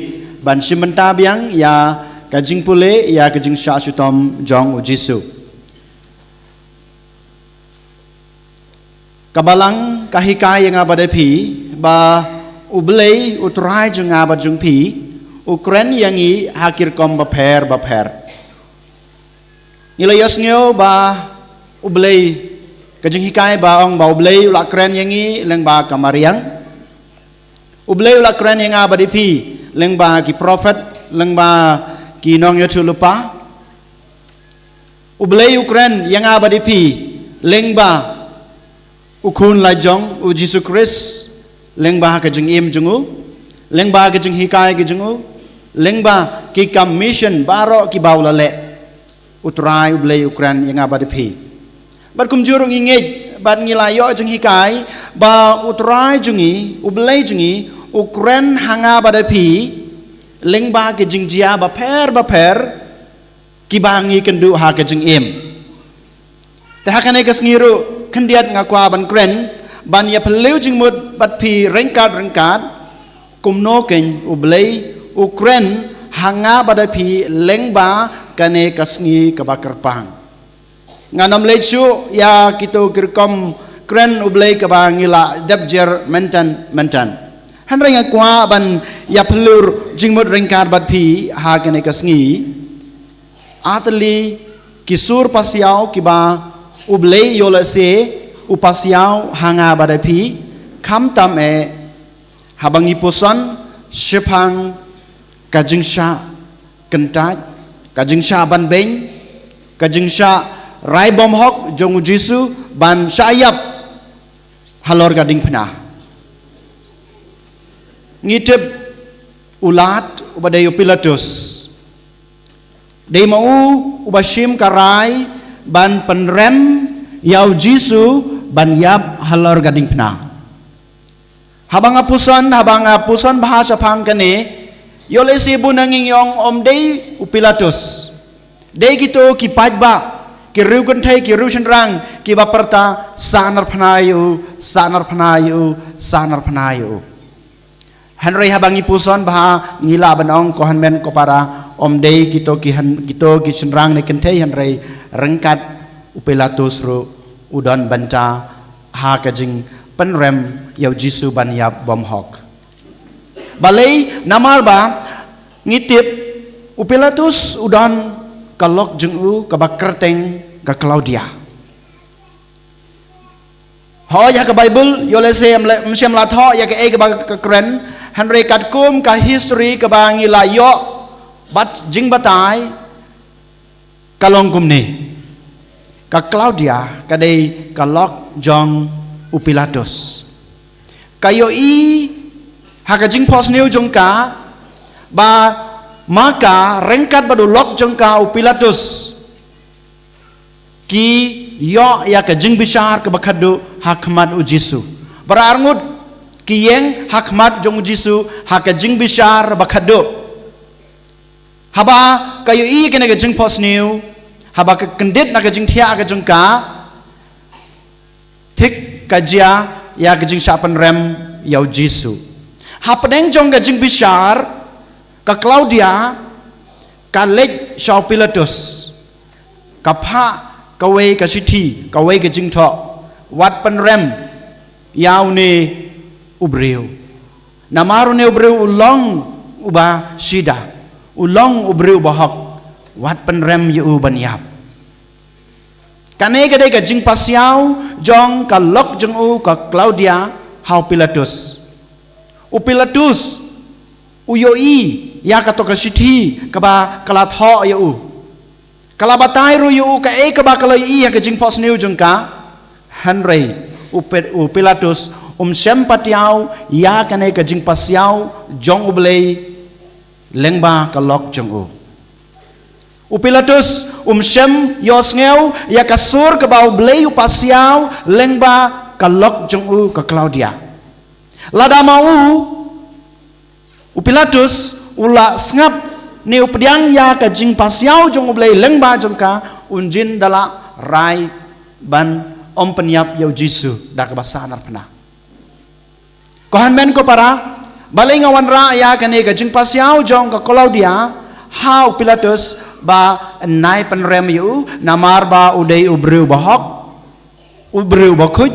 ban shim bynta biang ïa ka jingpule ïa ka jingshah shitom jong u Jisu. Ka balang ka hikai ïa nga bad ïa phi ba U Blei U Trai jong nga bad jong phi u kren ïa ngi ha ki rukom bapher bapher. Ngi la ïohsngew ba U Blei, ka jinghikai ba ong ba U Blei u la kren ïa ngi lyngba ka mariang. U Blei u la kren ïa nga bad ïa phi lyngba ki prophet, lyngba ki nongïathuhlypa. U Blei u kren ïa nga bad ïa phi lyngba U Khun lajong, U Jisu Khrist, lyngba ka jingim jong u, lyngba ka jinghikai ka jong u, lyngba ki kam mission baroh kiba u la leh. U Trai U Blei u kren ïa nga bad ïa phi. Bad kumjuh ruh ngi ngeit bad ngi la ïoh jinghikai ba U Trai jong ngi, U Blei jong ngi, u kren ha nga bad ïa phi lyngba ki jingjia bapher bapher kiba ngi kynduh ha ka jingim. Te ha kane ka sngi ruh khyndiat nga kwah ban kren, ban ïa phylliew jingmut bad phi ryngkat ryngkat, kumno kein U Blei u kren ha nga bad ïa phi lyngba kane ka sngi kaba kyrpang. Ngan ym leit shuh ïa kito ki rukom kren U Blei kaba ngi la dep jer mynta mynta. Hynrei nga kwah ban ïa phylliew jingmut ryngkat bad phi ha kane ka sngi. Ar tylli ki sur pasiaw kiba U Blei ïoh lehse u pasiaw ha nga bad ïa phi, khamtam eh haba ngi puson shaphang ka jingshah kyntait, ka jingshah banbeiñ, ka jingshah rai bymhok jong U Jisu ban shah ïap halor ka diengphna. Ngi tip u Lat uba dei u Pilatus, dei ma u uba shim ka rai ban pynrem ïa U Jisu ban ïap halor ka diengphna. Haba nga puson, haba nga puson bha shaphang kane, ïoh lehse bun na ngi ngi ong ym dei u Pilatus. Dei kito ki paidbah, ki riewkynthei, ki riewshynrang, kiba pyrta, "Sa narphna ïa u, sa narphna ïa u, sa narphna ïa u." Hynrei haba ngi puson bha, ngi lah ban ong, ko hynmen ko para, ym dei kito ki hyn-, kito ki shynrang ne kynthei, hynrei ryngkat u Pilatus ruh u don bynta ha ka jingpynrem ïa u Jisu ban ïap bymhok. Balei? Namar ba ngi tip u Pilatus u don ka lok jong u kaba kyrteng ka Klaudia. Hooid, ha ka Baibl ïoh lehse ym la, ym shym la thoh ïa kaei kaba ka kren, hynrei katkum ka history kaba ngi la ïoh bad jingbatai, ka long kumne. Ka Klaudia ka dei ka lok jong u Pilatus. Ka ïohi ha ka jingphohsniew jong ka ba ma ka ryngkat bad u lok jong ka u Pilatus ki ïoh ïa ka jingbishar kaba khatduh ha khmat u Jisu. Baroh arngut ki ïeng ha khmat jong u Jisu ha ka jingbishar ba khatduh. Haba ka ïohi kane ka jingphohsniew, haba ka kyndit na ka jingthiah ka jong ka, thik ka jia ïa ka jingshah pynrem ïa u Jisu. Hapdeng jong ka jingbishar, ka Klaudia ka leit sha u Pilatus, ka phah kawei ka shithi, kawei ka jingthoh, wat pynrem ïa une u briew. Namar une u briew u long uba shida, u long u briew uba hok, wat pynrem ïa u ban ïap. Kane ka dei ka jingpasiaw jong ka lok jong u ka Klaudia ha u Pilatus. U Pilatus u ïohi ïa kato ka shithi kaba ka la thoh ïa u. Ka la batai ruh ïa u kaei kaba ka la ïohi ha ka jingphohsniew jong ka. Hynrei u Pi-, u Pilatus um shym patiaw ïa kane ka jingpasiaw jong U Blei lyngba ka lok jong u. U Pilatus um shym ïohsngew ïa ka sur kaba U Blei u pasiaw lyngba ka lok jong u ka Klaudia. Lada ma u, u Pilatus u la sngap ne u pdiang ïa ka jingpasiaw jong U Blei lyngba jong ka, un jin da la rai ban ym pynïap ïa u Jisu da kaba sa narphna. Ko hynmen ko para, balei nga wanrah ïa kane ka jingpasiaw jong ka Klaudia ha u Pilatus ba yn nai pynrem ïa u, namar ba u dei u briew ba hok, u briew ba khuid,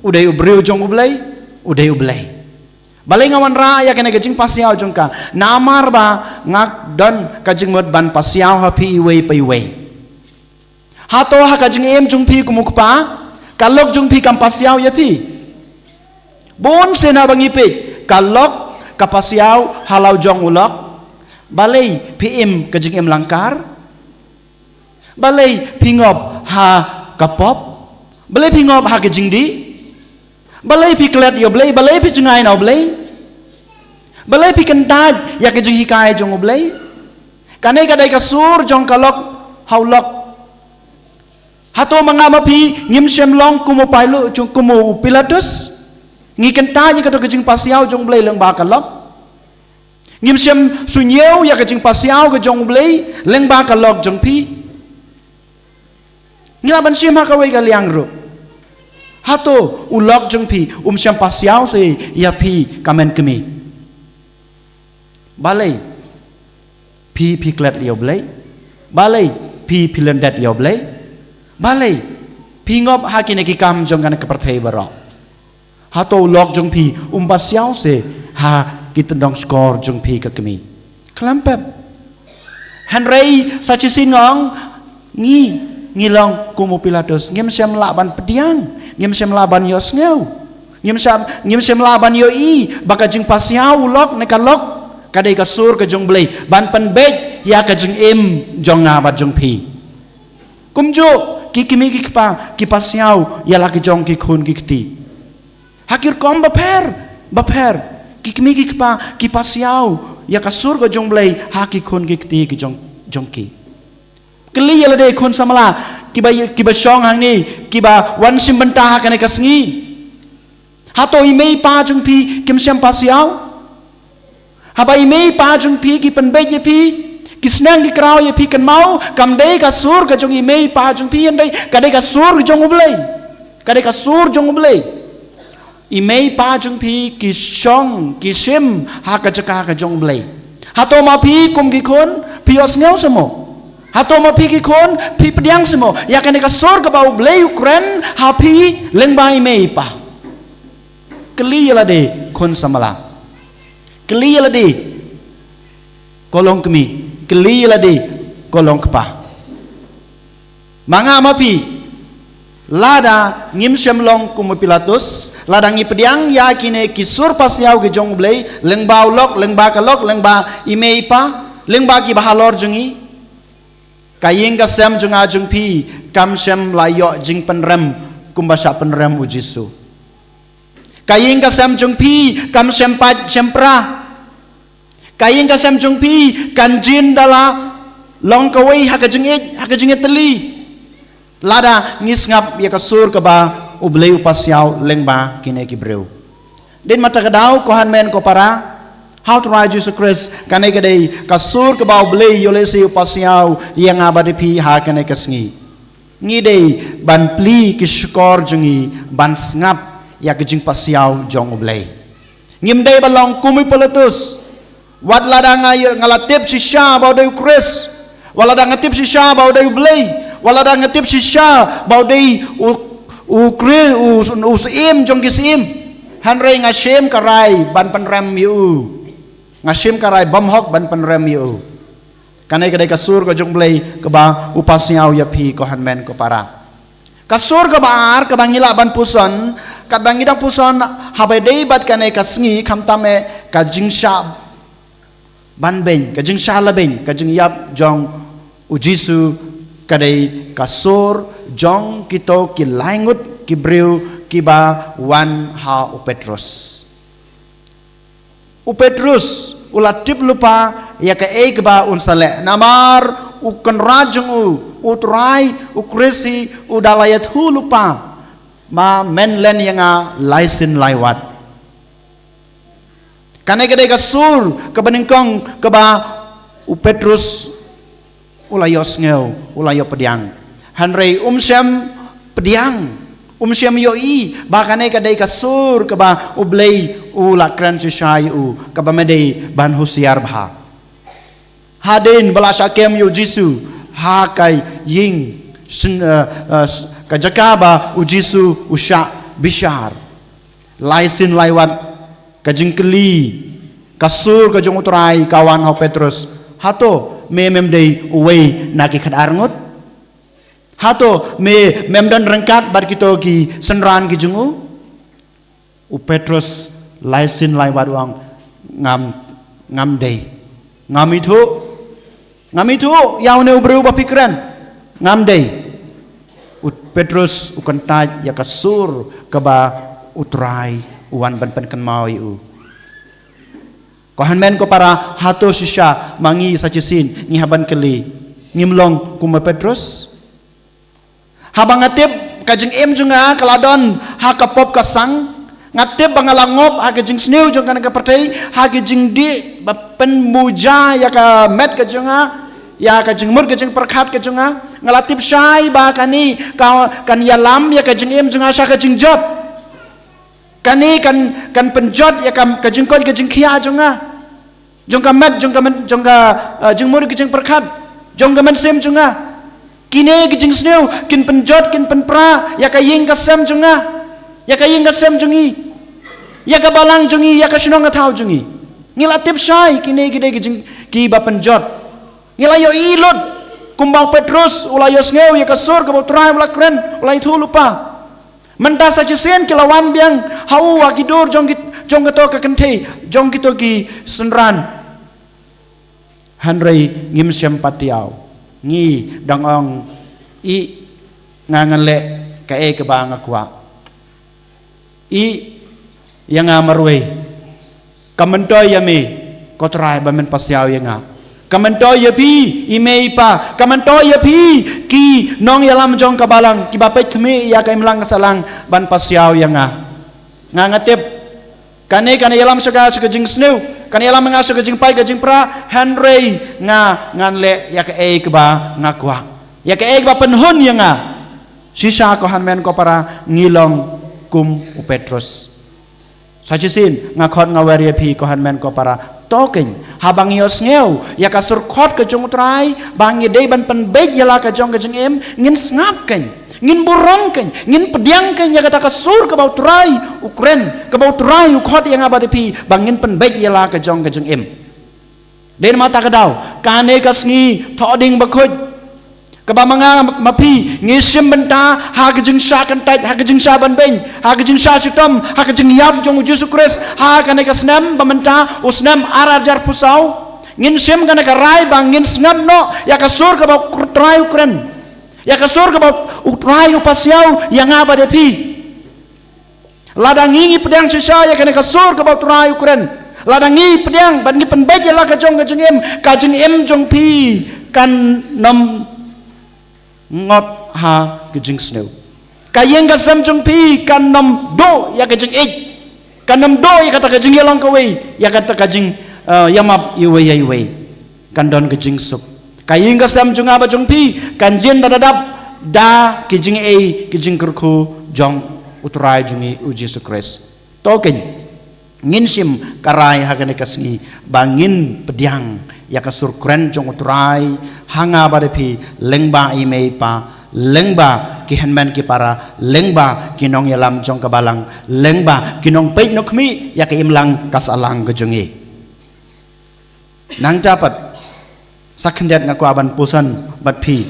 u dei u briew jong U Blei, u dei U Blei. Balei nga wanrah ïa kane ka jingpasiaw jong ka, namar ba nga don ka jingmut ban pasiaw ha phi iwei pa iwei. Hato ha ka jingim jong phi kum u kpa, ka lok jong phi kam pasiaw ïa phi? Bun sien haba ngi peit, ka lok ka pasiaw ha la u jong u lok. Balei phi im ka jingim langkar? Balei phi ngop ha ka pop? Balei phi ngop ha ka jingdih? Balei phi klet ïa U Blei? Balei phi jngai na U Blei? Balei phi kyntait ïa ka jinghikai jong U Blei? Kane ka dei ka sur jong ka lok ha u lok. Hato ma nga ma phi ngim shym long kum u Pailu-, jong kum u Pilatus? Ngi kyntait ïa kato ka jingpasiaw jong U Blei lyngba ka lok. Ngim shym suñiew ïa ka jingpasiaw ka jong U Blei lyngba ka lok jong phi. Ngi lah ban shim ha kawei ka liang ruh. Hato u lok jong phi um shym pasiaw seh ïa phi ka mei kmie? Balei phi, phi klet ïa U Blei? Balei phi, phi lyndet ïa U Blei? Balei phi ngop ha kine ki kam jong kane ka pyrthei baroh? Hato u lok jong phi um pasiaw seh ha ki tyndong shkor jong phi ka kmie? Khlem pep. Hynrei sa shisien nga ong, ngi, ngi long kum u Pilatus, ngim shym lah ban pdiang, ngim shym lah ban ïohsngew, ngim shym, ngim shym lah ban ïohi ba ka jingpasiaw u lok ne ka lok ka dei ka sur ka jong U Blei ban pynbeit ïa ka jingim jong nga bad jong phi. Kumjuh ki kmie ki kpa ki pasiaw ïa la ki jong ki khun ki kti. Ha ki rukom bapher bapher, ki kmie ki kpa ki pasiaw ïa ka sur ka jong U Blei ha ki khun ki kti ki jong, jong ki. Kylli ïa lade khun samla kiba, kiba shong hangne, kiba wan shim bynta ha kane ka sngi. Hato i mei i pa jong phi kim shym pasiaw? Haba i mei i pa jong phi ki pynbeit ïa phi, Ki sneng ki kraw ïa phi, kynmaw, kam dei ka sur ka jong i mei i pa jong phi, hynrei ka dei ka sur jong U Blei. Ka dei ka sur jong U Blei. I mei i pa jong phi ki shong, ki shim ha ka jaka ka jong U Blei. Hato ma phi kum ki khun phi ïohsngew seh mo? Hato ma phi ki khun phi pdiang seh mo ïa kane ka sur kaba U Blei u kren ha phi lyngba i mei i pa? Kylli ïa lade, khun samla. Kylli ïa lade, ko long kmie. Kylli ïa lade, ko long kpa. Ma nga ma phi, lada ngim shym long kum u Pilatus, lada ngi pdiang ïa kine ki sur pasiaw ki jong U Blei, lyngba u lok, lyngba ka lok, lyngba i mei i pa, lyngba kiba halor jong ngi, ka ïing ka sem jong nga jong phi kam shym la ïoh jingpynrem kumba shah pynrem U Jisu. Ka ïing ka sem jong phi kam shym pait shym pra. Ka ïing ka sem jong phi kan jin da la long kawei ha ka jingïeit, ha ka jingïatylli, lada ngi sngap ïa ka sur kaba U Blei u pasiaw lyngba kine ki briew. Dei na kata ka daw, ko hynmen ko para, ha U Trai Jisu Khrist, kane ka dei ka sur kaba U Blei u la lehse u pasiaw ïa nga bad ïa phi ha kane ka sngi. Ngi dei ban plie ki shkor jong ngi ban sngap ïa ka jingpasiaw jong U Blei. Ngim dei ban long kum u Pilatus. Wat lada nga ïoh, nga la tip shisha ba u dei U Khrist, wat lada nga tip shisha ba u dei U Blei, wat lada nga tip shisha ba u dei u, u Khrist, u, u Syiem jong ki syiem, hynrei nga shim ka rai ban pynrem ïa u. Nga shim ka rai bymhok ban pynrem ïa u. Kane ka dei ka sur ka jong U Blei kaba u pasiaw ïa phi, ko hynmen ko para. Ka sur kaba ar kaba ngi lah ban puson, katba ngi dang puson, haba dei bad kane ka sngi, khamtam eh ka jingshah banbeiñ, ka jingshah labeiñ, ka jingïap jong U Jisu, ka dei ka sur jong kito ki lai ngut ki briew kiba wan ha u Petrus. U Petrus u la tip lypa ïa kaei kaba un sa leh, namar u Kynrad jong u, U Trai, U Khrist hi, u da la ïathuh lypa, ma men len ïa nga lai sien lai wat. Kane ka dei ka sur kaba nyngkong kaba u Petrus u la ïohsngew, u la ïoh pdiang. Hynrei um shym pdiang, um shym ïohi ba kane ka dei ka sur kaba U Blei u la kren shisha ïa u, kaba me dei ban husiar bha. Hadien ba la shah kem ïa U Jisu ha ka ïing, syn-, eh, eh, ka jaka ba U Jisu u shah bishar, lai sien lai wat, ka jingkylli, ka sur ka jong U Trai ka wan ha u Petrus: Hato me mem dei uwei na ki khatar ngut? Hato me mem don ryngkat bad kito ki synran ki jong u? U Petrus lai sien lai wat u ong: Ngam, ngam dei. Ngam ithuh. Ngam ithuh ïa une u briew ba phi kren. Ngam dei. U Petrus u kyntait ïa ka sur kaba U Trai u wan ban pynkynmaw ïa u. Ko hynmen ko para, hato shisha ma ngi sa shisien ngi hap ban kylli, ngim long kum u Petrus? Haba nga tip ka jingim jong nga ka la don ha ka pop ka sang, nga tip ba nga la ngop ha ka jingsniew jong kane ka pyrthei, ha ka jingdih ba pynmuja ïa ka met ka jong nga, ïa ka jingmut ka jingpyrkhat ka jong nga, nga la tip shai ba kane ka, kan ïalam ïa ka jingim jong nga sha ka jingjot. Kane kan, kan pynjot ïa ka, ka jingkoit ka jingkhiah jong nga, jong ka met, jong ka met, jong ka, eh, jingmut ka jingpyrkhat, jong ka mynsiem jong nga. Kine ki jingsniew kin pynjot, kin pynpra ïa ka ïing ka sem jong nga, ïa ka ïing ka sem jong ngi, ïa ka balang jong ngi, ïa ka shnong ka thaw jong ngi. Ngi la tip shai kine ki dei ki jing, kiba pynjot. Ngi la ïohi lut kumba u Petrus u la ïohsngew ïa ka sur kaba U Trai u la kren, u la ïathuh lypa. Mynta sa shisien ki la wan biang ha u ha ki dur jong ki, jong kato ka kynthei, jong kito ki synran. Hynrei ngim shym pat thiaw. Ngi dang ong, ïeh, nga ngan leh kaei kaba nga kwah. Ïeh ïa nga marwei. Ka myntoi ïa me, ko Trai, ba men pasiaw ïa nga. Ka myntoi ïa phi i mei i pa, ka myntoi ïa phi ki nongïalam jong ka balang, kiba peit khmih ïa ka imlang ka sahlang ban pasiaw ïa nga. Nga, nga tip kane, kane ïalam sha ka, sha ka jingsniew, Kan ïalam ïa nga sha ka jingpait ka jingpra, hynrei nga ngan leh ïa kaei kaba nga kwah. Ïa kaei kaba pynhun ïa nga. Shisha ko hynmen ko para ngi long kum u Petrus. Sa shisien nga khot nga wer ïa phi ko hynmen ko para. To keiñ, haba ngi ïohsngew ïa ka sur khot ka jong u Trai ba ngi dei ban pynbeit ïa la ka jong ka jingim, ngin sngap keiñ, ngin burom keiñ, ngin pdiang keiñ ïa kata ka sur kaba u Trai u kren, kaba u Trai u khot ïa nga bad ïa phi ba ngin pynbeit ïa la ka jong ka jingim. Dei namar kata ka daw, kane ka sngi Thohdieng Bakhuid, kaba ma nga ma phi ngi shim bynta ha ka jingshah kyntait, ha ka jingshah banbeiñ, ha ka jingshah shitom, ha ka jingïap jong u Jisu Khrist ha kane ka snem ba mynta, u snem ar hajar arphew saw. Ngin shim kane ka rai ba ngin sngap noh ïa ka sur kaba u Trai u kren, ïa ka sur kaba u Trai u pasiaw ïa nga bad ïa phi. Lada ngi ngi pdiang shisha ïa kane ka sur kaba u Trai u kren, lada ngi pdiang bad ngi pynbeit ïa la ka jong ka jingim, ka jingim jong phi kan nym ngot ha ka jingsniew. Ka ïing ka sem jong phi kan nym duh ïa ka jingïeit, kan nym duh ïa kata ka jingïalong kawei, ïa kata ka jing, eh, ïamap iwei ïa iwei. Kan don ka jingsuk. Ka ïing ka sem jong nga bad jong phi kan jin da dap da ki jingaiei ki jingkyrkhu jong u Trai jong ngi u Jisu Khrist. To keiñ, ngin shim ka rai ha kane ka sngi ba ngin pdiang ïa ka sur kren jong u Trai ha nga bad ïa phi, lyngba i mei i pa, lyngba ki hynmen ki para, lyngba ki nongïalam jong ka balang, lyngba ki nongpeit nongkhmih ïa ka imlang ka sahlang ka jong ngi. Nangta pat, sa khyndiat nga kwah ban puson bad phi.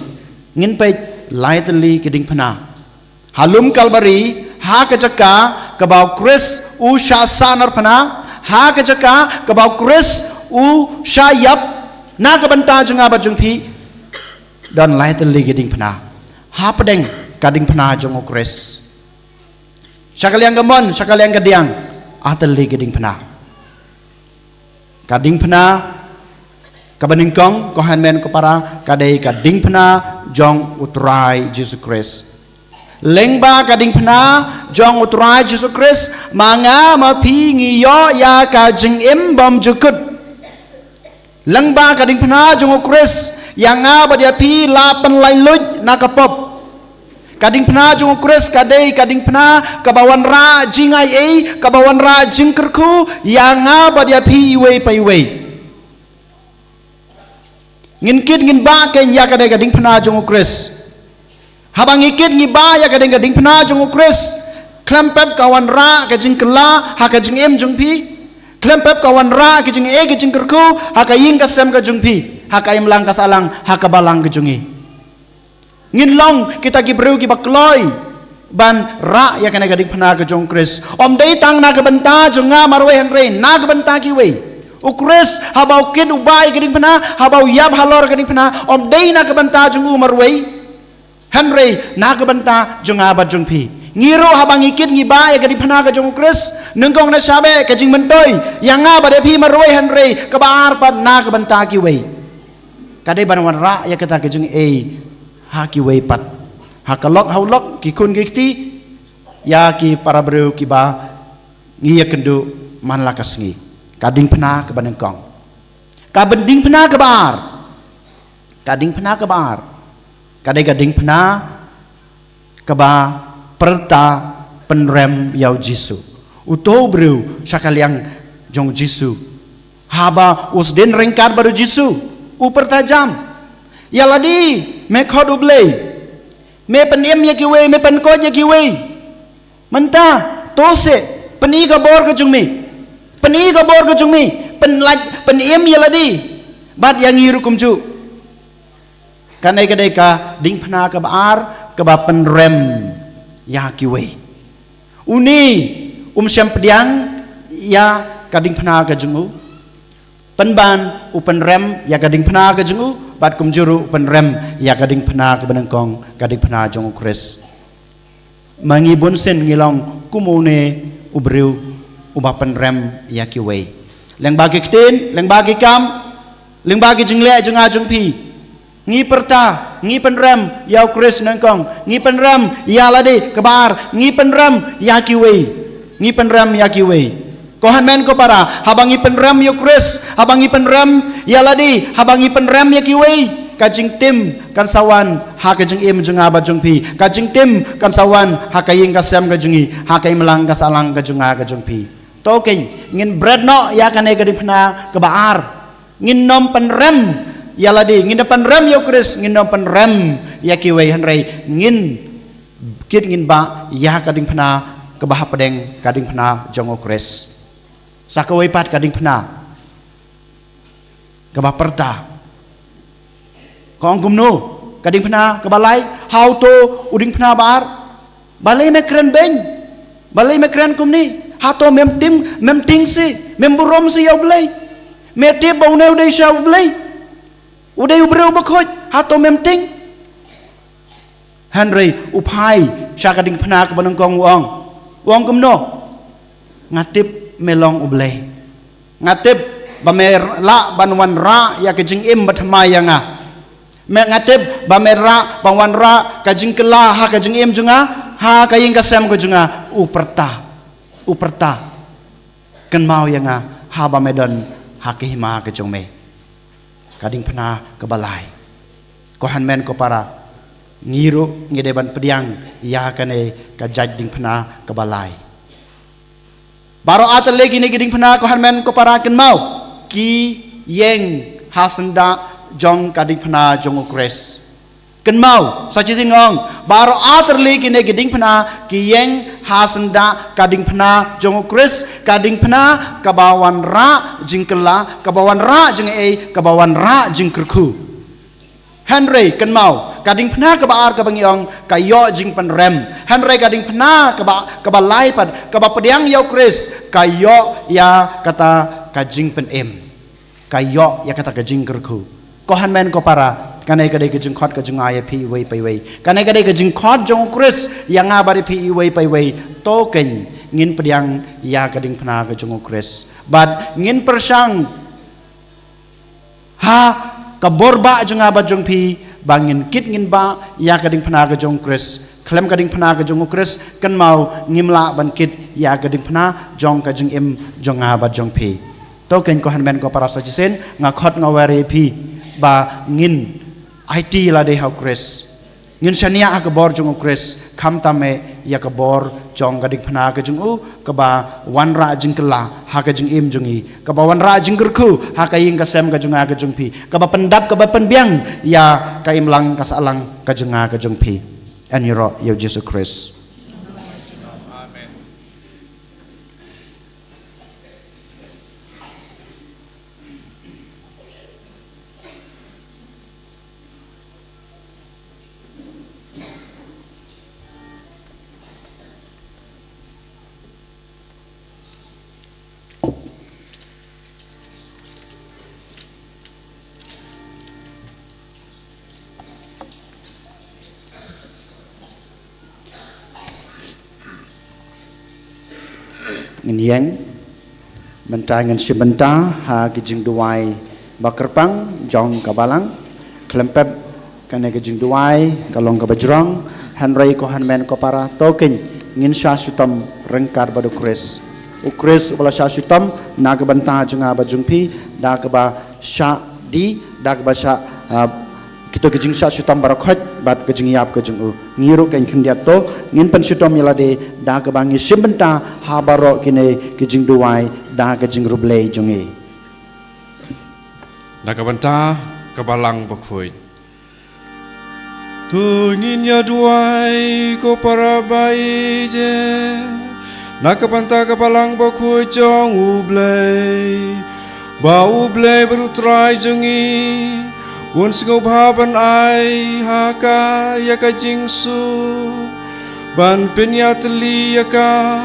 Ngin peit lai tylli ki diengphna. Ha lum Kalbari, ha ka jaka kaba u Khrist u shah sahnarphna, ha ka jaka kaba u Khrist u shah ïap na ka bynta jong nga bad jong phi, don lai tylli ki diengphna. Hapdeng ka diengphna jong u Khrist, sha ka liang ka mon, sha ka liang ka diang, ar tylli ki diengphna. Ka diengphna kaba nyngkong, ko hynmen ko para, ka dei ka diengphna jong u Trai Jisu Khrist. Lyngba ka diengphna jong u Trai Jisu Khrist, ma nga ma phi ngi ïoh ïa ka jingim bymjukut. Lyngba ka diengphna jong u Khrist, ïa nga bad ïa phi la pynlait luid na ka pop. Ka diengphna jong u Khrist ka dei ka diengphna kaba wanrah jingaiei, kaba wanrah jingkyrkhu ïa nga bad ïa phi iwei pa iwei. Ngin kit ngin bah keiñ ïa ka dei ka diengphna jong u Khrist. Haba ngi kit ngi bah ïa ka dei ka diengphna jong u Khrist, khlem pep ka wanrah ka jingkylla ha ka jingim jong phi, khlem pep ka wanrah ka jingaiei ka jingkyrkhu ha ka ïing ka sem ka jong phi, ha ka imlang ka sahlang, ha ka balang ka jong ngi. Ngin long kita ki briew kiba kloi ban rah ïa kane ka diengphna ka jong u Khrist. Ym dei tang na ka bynta jong nga marwei hynrei na ka bynta kiwei. U Khrist haba u kit u bah ïa ka diengphna, haba u ïap halor ka diengphna, ym dei na ka bynta jong u marwei hynrei na ka bynta jong nga bad jong phi. Ngi ruh haba ngi kit ngi bah ïa ka diengphna ka jong u Khrist, nyngkong na shabe ka jingmyntoi ïa nga bad ïa phi marwei hynrei kaba ar pat na ka bynta kiwei. Ka dei ban wanrah ïa kata ka jingaiei ha kiwei pat. Ha ka lok ha u lok, ki khun ki kti, ïa ki para briew kiba ngi ïakynduh man la ka sngi. Ka diengphna kaba nyngkong. Ka diengphna kaba ar. Ka diengphna kaba ar. Ka dei ka diengphna kaba pyrta pynrem ïa u Jisu. Uto u briew sha ka liang jong u Jisu. Haba u sdien ryngkat bad u Jisu, u pyrta jam. Ïa lade me khot u Blei. Me pynim ïa kiwei, me pynkoit ïa kiwei. Mynta, to seh, pyni ka bor ka jong me. Pyni ka bor ka jong me. Pynlait, pynim ïa lade. Bad ïa ngi ruh kumjuh. Kane ka dei ka diengphna kaba ar, kaba pynrem ïa kiwei. Une um shym pdiang ïa ka diengphna ka jong u. Pynban u pynrem ïa ka diengphna ka jong u, bad kumjuh ruh u pynrem ïa ka diengphna kaba nyngkong, ka diengphna jong u Khrist. Ma ngi bunsien ngi long kum une u briew uba pynrem ïa kiwei. Lyngba ki ktien, lyngba ki kam, lyngba ki jingleh jong nga jong phi. Ngi pyrta, ngi pynrem ïa u Khrist nyngkong, ngi pynrem ïa lade, kaba ar, ngi pynrem ïa kiwei. Ngi pynrem ïa kiwei. Ko hynmen ko para, haba ngi pynrem ïa u Khrist, haba ngi pynrem ïa lade, haba ngi pynrem ïa kiwei, ka jingtim kan sa wan ha ka jingim jong nga bad jong phi, ka jingtim kan sa wan ha ka ïing ka sem ka jong ngi, ha ka imlang ka sahlang ka jong nga ka jong phi. To kein, ngin bret noh ïa kane ka diengphna kaba ar. Ngin nym pynrem ïa lade, ngin da pynrem ïa u Khrist, ngin nym pynrem ïa kiwei, hynrei ngin kit ngin bah ïa ka diengphna kaba hapdeng ka diengphna jong u Khrist. Sa kawei pat ka diengphna kaba pyrta. Ka ong kumno, ka diengphna kaba lai, ha uto u diengphna ba ar. Balei me kren beiñ? Balei me kren kumne? Hato mem tim, mem tieng seh, mem burom seh ïa u Blei? Me tip ba une u dei shisha u Blei? U dei u briew bakhuid, hato mem tieng? Hynrei u phai sha ka diengphna kaba nyngkong u ong. U ong kumno? Nga tip me long u Blei. Nga tip ba me lah ban wanrah ïa ka jingim bathymmai ïa nga. Me, nga tip ba me lah ban wanrah ka jingkylla ha ka jingim jong nga, ha ka ïing ka sem ka jong nga. U pyrta, u pyrta. Kynmaw ïa nga haba me don ha ka hima ka jong me. Ka diengphna kaba lai. Ko hynmen ko para, ngi ruh ngi dei ban pdiang ïa kane ka jait diengphna kaba lai. Baroh artylli kine ki diengphna, ko hynmen ko para, kynmaw, ki ïeng ha syndah jong ka diengphna jong u Khrist. Kynmaw, sa shisien nga ong, baroh artylli kine ki diengphna ki ïeng ha syndah ka diengphna jong u Khrist, ka diengphna kaba wanrah jingkylla, kaba wanrah jingaiei, kaba wanrah jingkyrkhu. Hynrei kynmaw, ka diengphna kaba ar kaba ngi ong, ka ïoh jingpynrem. Hynrei ka diengphna kaba, kaba lai pat, kaba pdiang ïa u Khrist, ka ïoh ïa kata ka jingpynim. Ka ïoh ïa kata ka jingkyrkhu. Ko hynmen ko para, kane ka dei ka jingkhot ka jong nga ïa phi iwei pa iwei. Kane ka dei ka jingkhot jong u Khrist ïa nga bad ïa phi iwei pa iwei. To kein, ngin pdiang ïa ka diengphna ka jong u Khrist. Bad ngin pyrshang ha ka bor bah jong nga bad jong phi, ba ngin kit ngin bah ïa ka diengphna ka jong u Khrist. Khlem ka diengphna ka jong u Khrist, kynmaw, ngim lah ban kit ïa ka diengphna jong ka jingim jong nga bad jong phi. To kein, ko hynmen ko para, sa shisien nga khot nga wer ïa phi ba ngin aiti lade ha u Khrist. Ngin shaniah ha ka bor jong u Khrist, khamtam eh ïa ka bor jong ka diengphna ka jong u, kaba wanrah jingkylla ha ka jingim jong ngi, kaba wanrah jingkyrkhu ha ka ïing ka sem ka jong nga ka jong phi, kaba pyndap, kaba pynbiang ïa ka imlang ka sahlang ka jong nga ka jong phi. Yn ïaroh ïa u Jisu Khrist. Ngin ïeng, mynta ngin shim bynta ha ki jingduwai ba kyrpang jong ka balang. Khlem pep, kane ka jingduwai ka long kaba jrong, hynrei ko hynmen ko para, to kein, ngin shah shitom ryngkat bad u Khrist. U Khrist uba la shah shitom na ka bynta jong nga bad jong phi, da kaba shah die, da kaba shah, ah, kito ki jingshah shitom baroh khoit bad ka jingïap ka jong u. Ngi ruh kein khyndiat, to ngin pynshitom ïa lade da kaba ngi shim bynta ha baroh kine ki jingduwai da ka jingriewblei jong ngi. Na ka bynta ka balang bakhuid. To ngin ïaduwai, ko para ba ïeit, na ka bynta ka balang bakhuid jong u Blei, ba u Blei bad u Trai jong ngi un sngewbha ban ai ha ka ïa ka jingsuk, ban pynïatylli ïa ka,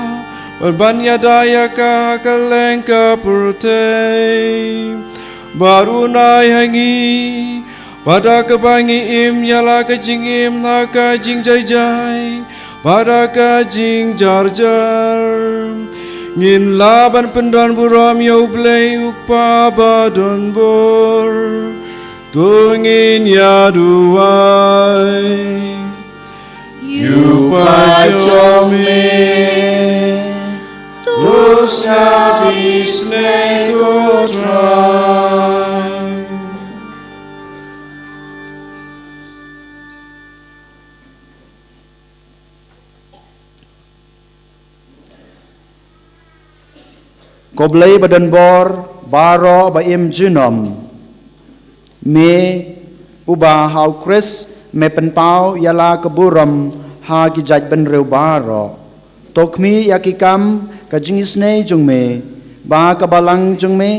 ban, ban ïada ïa ka ha kylleng ka pyrthei. Bad un ai ha ngi, ba da kaba ngi im ïa la ka jingim ha ka jingjai jai, ba da ka jingjar jar, ngin lah ban pyndon burom ïa u Blei u Kpa badonbor. To ngin ïaduwai. Ïa u Kpa jong me, to Sngap isynei ko Trai. Ko Blei ba don bor baroh ba im junom. Me uba ha u Khrist me pynpaw ïa la ka burom ha ki jaitbynriew baroh. To khmih ïa ki kam ka jingisynei jong me, ba ka balang jong me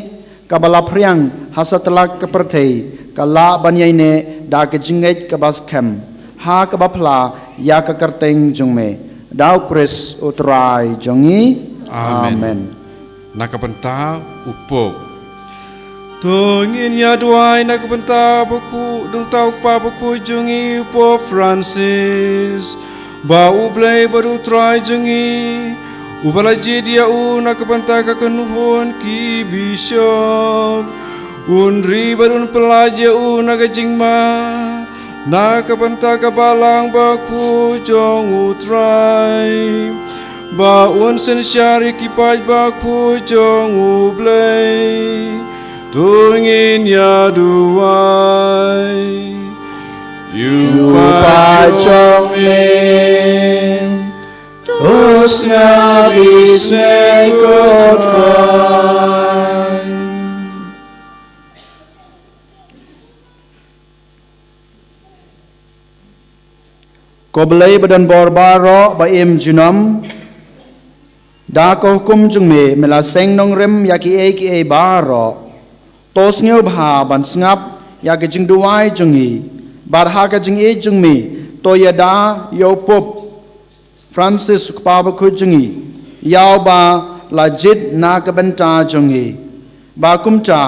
kaba la phriang ha satlak ka pyrthei ka lah ban ïaineh da ka jingngeit kaba skhem ha kaba phla ïa ka kyrteng jong me. Da u Khrist u Trai jong ngi. Amen. Amen. Na ka bynta u Pope. To ngin ïa duwai na ka bynta bakhuid, na ka bynta u Kpa bakhuid jong ngi u Pope Francis, ba u Blei bad u Trai jong ngi uba la jied ïa u na ka bynta ka kynhun ki bishop un ri bad un pyllait ïa u na ka jingma na ka bynta ka balang bakhuid jong u Trai, ba un synshar ïa ki paid bakhuid jong u Blei. To ngin ïa duwai. Ïa u Kpa jong me, to sngap isynei ko Trai. Ko Blei ba don bor baroh ba im junom, da ka hukum jong me me la seng nongrim ïa kiei kiei baroh. To sngewbha ban sngap ïa ka jingduwai jong ngi, bad ha ka jingïeit jong me to ïada ïa u Pope Francis u Kpa bakhuid jong ngi, ïa uba la jied na ka bynta jong ngi. Ba kumta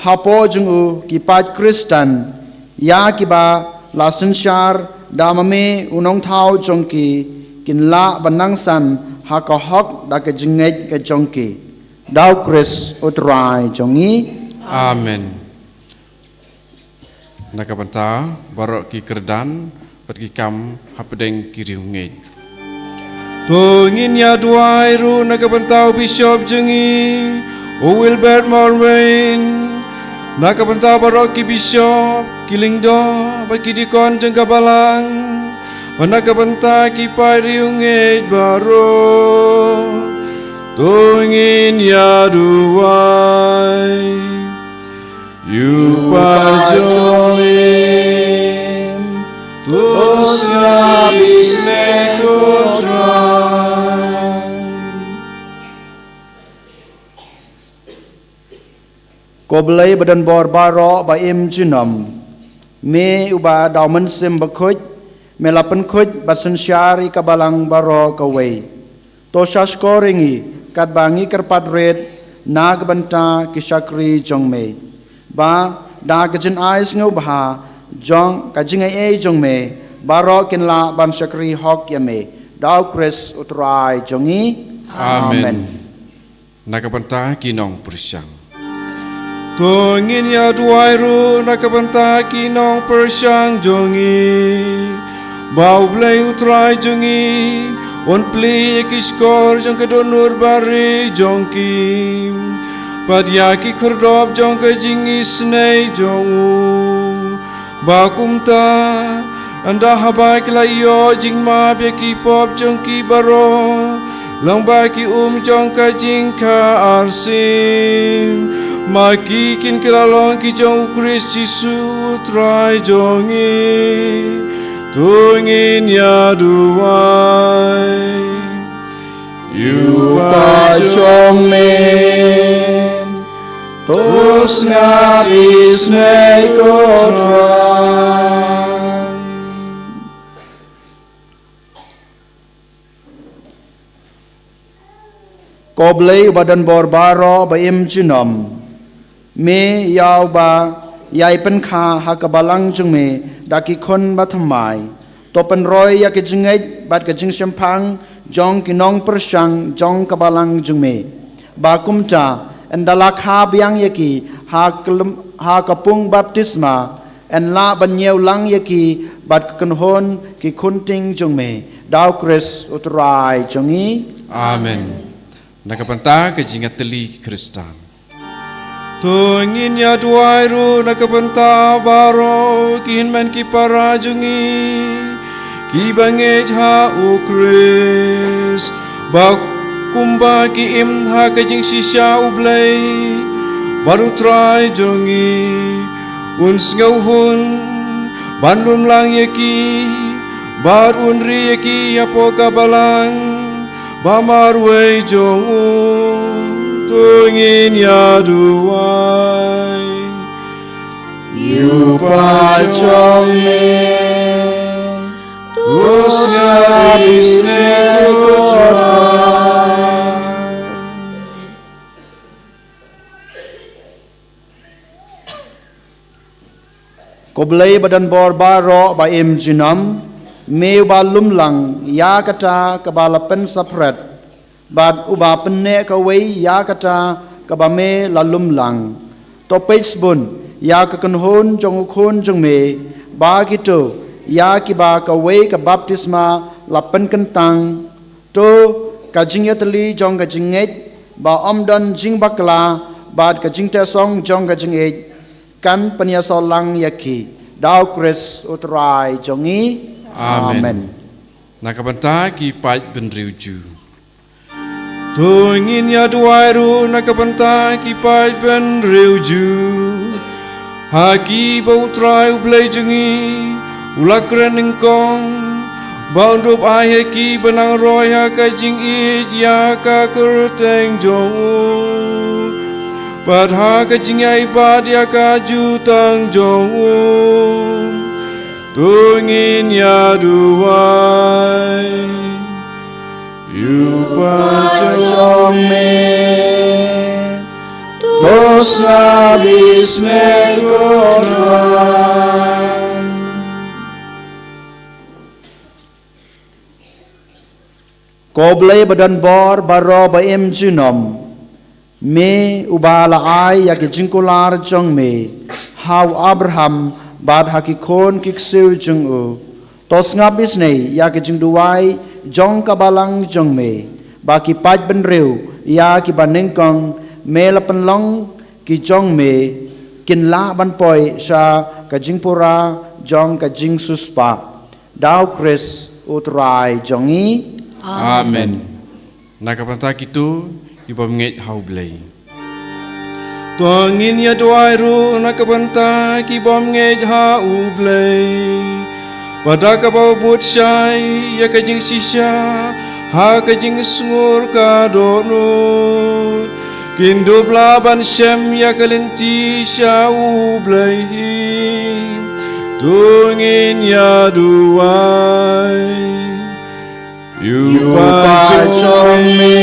hapoh jong u ki paid Khristan, ïa kiba la synshar da ma me u Nongthaw jong ki, kin lah ban nang san ha ka hok da ka jingngeit ka jong ki. Da u Khrist u Trai jong ngi. Amen. Na ka bynta baroh ki kyrdan bad ki kam hapdeng ki riewngeit. To ngin ïa duwai ruh na ka bynta u bishop jong ngi u Wilbert Morwin, na ka bynta baroh ki bishop, ki lyngdoh bad ki deacon jong ka balang, bad na ka bynta ki paid riewngeit baroh. To ngin ïa duwai. Ïa u Kpa jong me, to sngap isynei ko Trai. Ko Blei ba don bor baroh ba im junom, me uba da u Mynsiem Bakhuid me la pynkhuid bad synshar ïa ka balang baroh kawei. To sngap skhor ïa ngi katba ngi kyrpad rit na ka bynta ki shakri jong me, ba da ka jingai sngewbha jong ka jingaiei jong me, baroh kin lah ban shakri hok ïa me. Da u Khrist u Trai jong ngi. Amen. Amen. Na ka bynta ki nongpyrshang. To ngin ïa duwai ruh na ka bynta ki nongpyrshang jong ngi, ba u Blei u Trai jong ngi un plie ïa ki shkor jong ka dohnud bari jong ki, bad ïa ki khyrdop jong ka jingisynei jong u. Ba kumta, ynda haba ki la ïoh jingmap ïa ki pop jong ki baroh, lyngba ki um jong ka jingkha arsien, ma ki kin kylla long ki jong u Khrist Jisu u Trai jong ngi. To ngin ïa duwai. Ïa u Kpa jong me, to sngap isynei ko Trai. Ko Blei uba don bor baroh ba im junom, me ïa uba ïai pynkha ha ka balang jong me da ki khun bathymmai, to pynroi ïa ka jingngeit bad ka jingshemphang jong ki nongpyrshang jong ka balang jong me. Ba kumta, ynda la kha biang ïa ki ha ka lum-, ha ka pung baptisma, yn lah ban ñiew lang ïa ki bad ka kynhun ki khunting jong me. Da u Khrist u Trai jong ngi. Amen. Na ka bynta ka jingïatylli ki Khristan. To ngin ïa duwai ruh na ka bynta baroh ki hynmen ki para jong ngi kiba ngeit ha U Khrist, ba kumba ki im ha ka jingshisha U Blei bad U Trai jong ngi un sngewhun ban lum lang ïa ki bad un ri ïa ki hapoh ka balang ba marwei jong u. To ngin ïa duwai. Ïa u Kpa jong me, to sngap isnei, ko Trai. Ko Blei ba don bor baroh ba im junom, me uba lum lang ïa kata kaba la pynsaphriang, bad uba pynneh kawei ïa kata kaba me la lum lang. To peit sbun ïa ka kynhun jong u Khun jong me, ba kito ïa kiba kawei ka baptisma la pynkyntang, to ka jingïatylli jong ka jingngeit ba ym don jingbakla, bad ka jingteh song jong ka jingïeit, kan pynïasoh lang ïa ki. Da U Khrist U Trai jong ngi. Amen. Amen. Na ka bynta ki paid bynriew Jiw. To ngin ïa duwai ruh na ka bynta ki paid bynriew Jiw, ha kiba U Trai U Blei jong ngi u la kren nyngkong ba un dup ai ha ki ban nang roi ha ka jingïeit ïa ka kyrteng jong u, bad ha ka jingïaibad ïa ka jutang jong u. To ngin ïa duwai. Ïa u Kpa jong me, to sngap isnei, ko Trai. Ko Blei ba don bor baroh ba im junom, me uba la ai ïa ki jingkular jong me ha u Abraham bad ha ki khun ki ksiew jong u, to sngap isnei ïa ki jingduwai jong ka balang jong me, ba ki paid bynriew ïa kiba nyngkong me la pynlong ki jong me, kin lah ban poi sha ka jingpura jong ka jingsiewspah. Da U Khrist U Trai jong ngi. Amen. Amen. Na ka bynta kito kiba ngeit ha U Blei. To ngin ïa duwai ruh na ka bynta kiba ngeit ha U Blei, ba da kaba bud shai ïa ka jingshisha ha ka jingsngur ka dohnud, kin dup lah ban shem ïa ka lynti sha U Blei hi. To ngin ïa duwai. Ïa u Kpa jong me,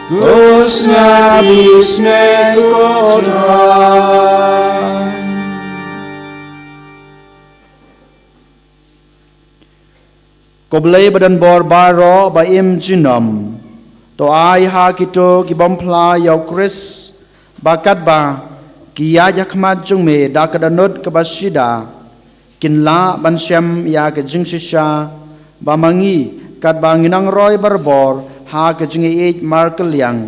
to sngap isnei, ko Trai. Ko Blei ba don bor baroh ba im junom, to ai ha kito ki bym phla ïa U Khrist, ba katba ki ïaid ha khmat jong me da ka dohnud kaba shida, kin lah ban shem ïa ka jingshisha, ba ma ngi katba ngi nang roi barabor ha ka jingïeit markylliang,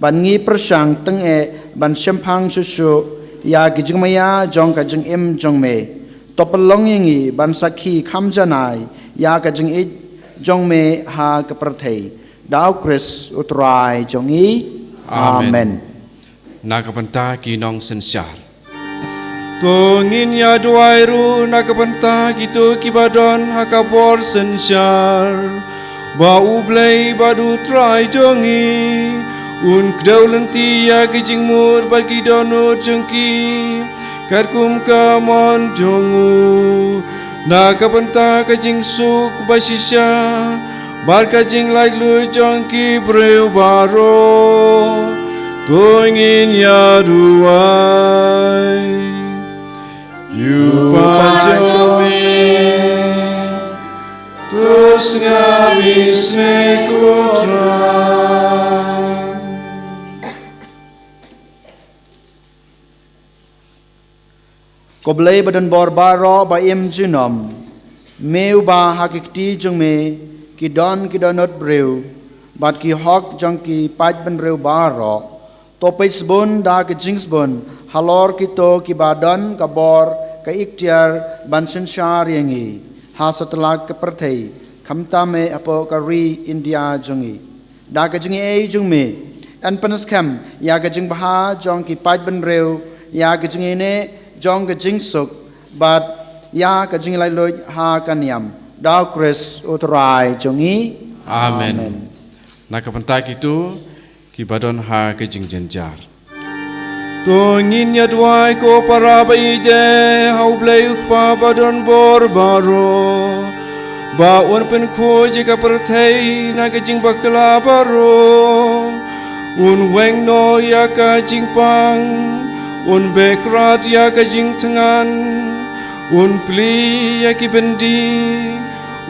ba ngi pyrshang tyngeh ban shemphang shuh shuh ïa ka jingmaïa jong ka jingim jong me. To pynlong ïa ngi ban sakhi kham janai ïa ka jingïeit jong me ha ka pyrthei. Da U Khrist U Trai jong ngi. Amen. Amen. Na ka bynta ki nongsynshar. To ngin ïa duwai ruh na ka bynta kito kiba don ha ka bor synshar, ba U Blei bad U Trai jong ngi un kdew lynti ïa ki jingmut bad ki dohnud jong ki, katkum ka mon jong u, na ka bynta ka jingsuk ba shisha bad ka jinglaitluid jong ki briew baroh. To ngin ïa duwai. Ïa u Kpa jong me, to sngap isnei, ko Trai. Ko Blei ba don bor baroh ba im junom, me uba ha ki kti jong me ki don ki dohnud briew, bad ki hok jong ki paid bynriew baroh. To peit sbun da ka jingsbun halor kito kiba don ka bor ka iktiar ban synshar ïa ngi ha satlak ka pyrthei, khamtam eh hapoh ka ri India jong ngi. Da ka jingaiei jong me, yn pynskhem ïa ka jingbha jong ki paid bynriew, ïa ka jingïaineh jong ka jingsuk bad ïa ka jinglaitluid ha ka niam. Da U Khrist U Trai jong ngi. Amen. Amen. Na ka bynta kito kiba don ha ka jingjynjar. To ngin ïa duwai, ko para ba ïeit ha U Blei U Kpa ba don bor baroh, ba un pynkhuid ïa ka pyrthei na ka jingbakla baroh, un weng noh ïa ka jingpang, un beh krad ïa ka jingthngan, un plie ïa ki byndi,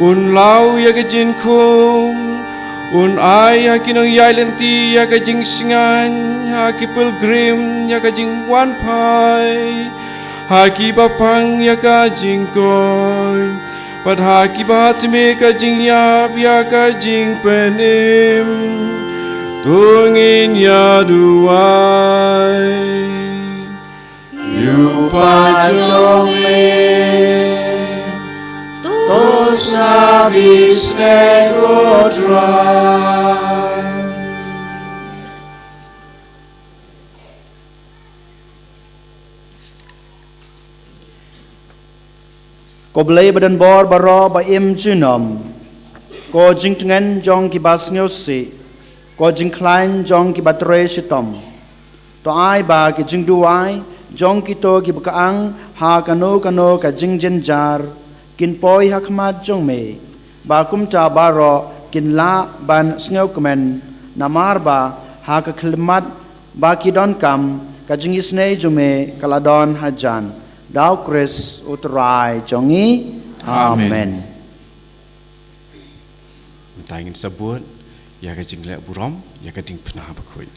un law ïa ka jingkhum, un ai ha ki nongïaid lynti ïa ka jingshngaiñ, ha ki pilgrim ïa ka jingwan phai, ha kiba pang ïa ka jingkoit, bad ha kiba tmier ka jingïap ïa ka jingpynim. To ngin ïa duwai. Ïa u paid jong me, to sngew bisneng, ko Trai. Ko Blei ba don bor baroh ba im junom, ko jingtngen jong kiba sngewsih, ko jingkhlaiñ jong kiba trei shitom, to ai ba ki jingduwai jong kito kiba kyang ha kano kano ka jingjynjar kin poi ha khmat jong me, ba kumta baroh kin lah ban sngewkmen, namar ba ha ka khyllipmat ba ki donkam, ka jingisynei jong me ka la don hajan. Da U Khrist U Trai jong ngi. Amen. Amen. Mynta ngin sa bud ïa ka jingleh burom ïa ka diengphna bakhuid.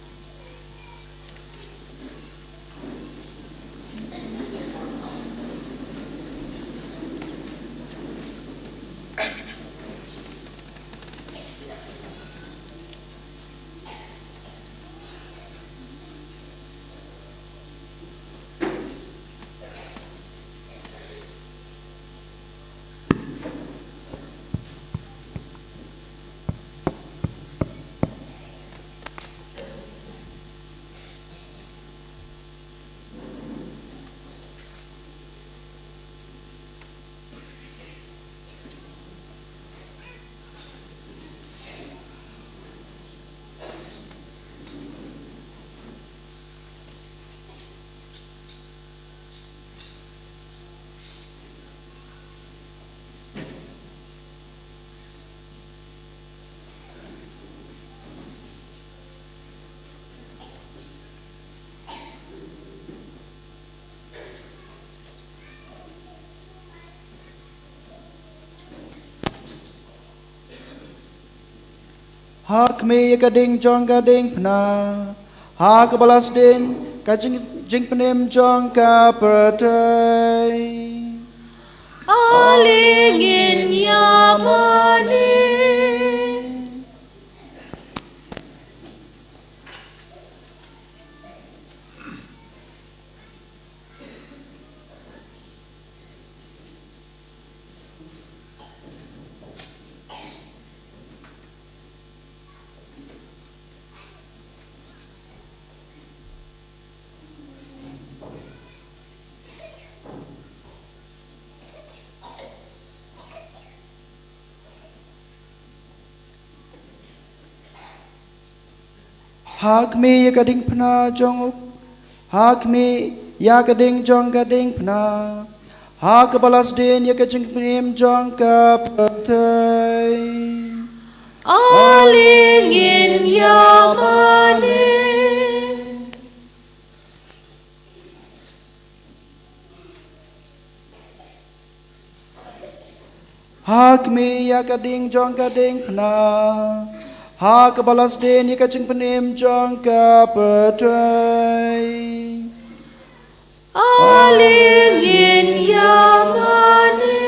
Ha khmih ïa ka ding jong ka diengphna, ha kaba la sdien ka jing, jingpynim jong ka pyrthei. Ale ngin ïa mane. Ha khmih ïa ka diengphna jong u, ha khmih ïa ka ding jong ka diengphna, ha kaba la sdien ïa ka jingpynim jong ka pyrthei. Ale ngin ïa mane. Ha khmih ïa ka ding jong ka diengphna, ha kaba la sdien ïa ka jingpynim jong ka pyrthei. Ale ngin ïa mane.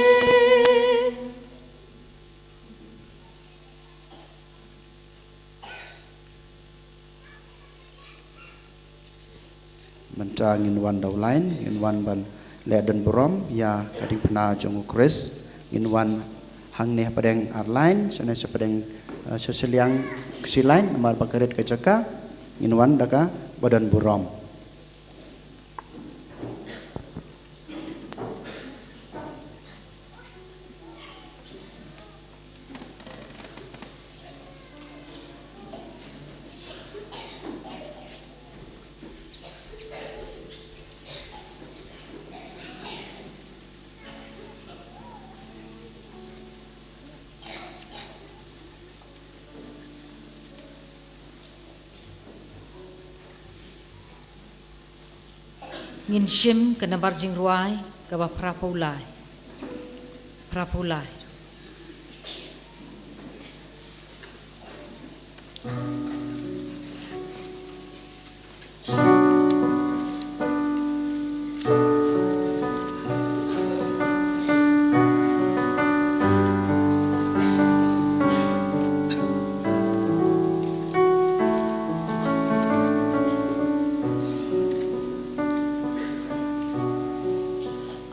Ngin wan da u lain, ngin wan ban leh don burom ïa ka diengphna jong u Khrist. Ngin wan hangne hapdeng ar lain, shane shapdeng, eh, sha shiliang shi lain, namar ba ka rit ka jaka. Ngin wan da kaba don burom. Ngin shim ka nambar jingrwai kaba phra phew lai. Phra phew lai.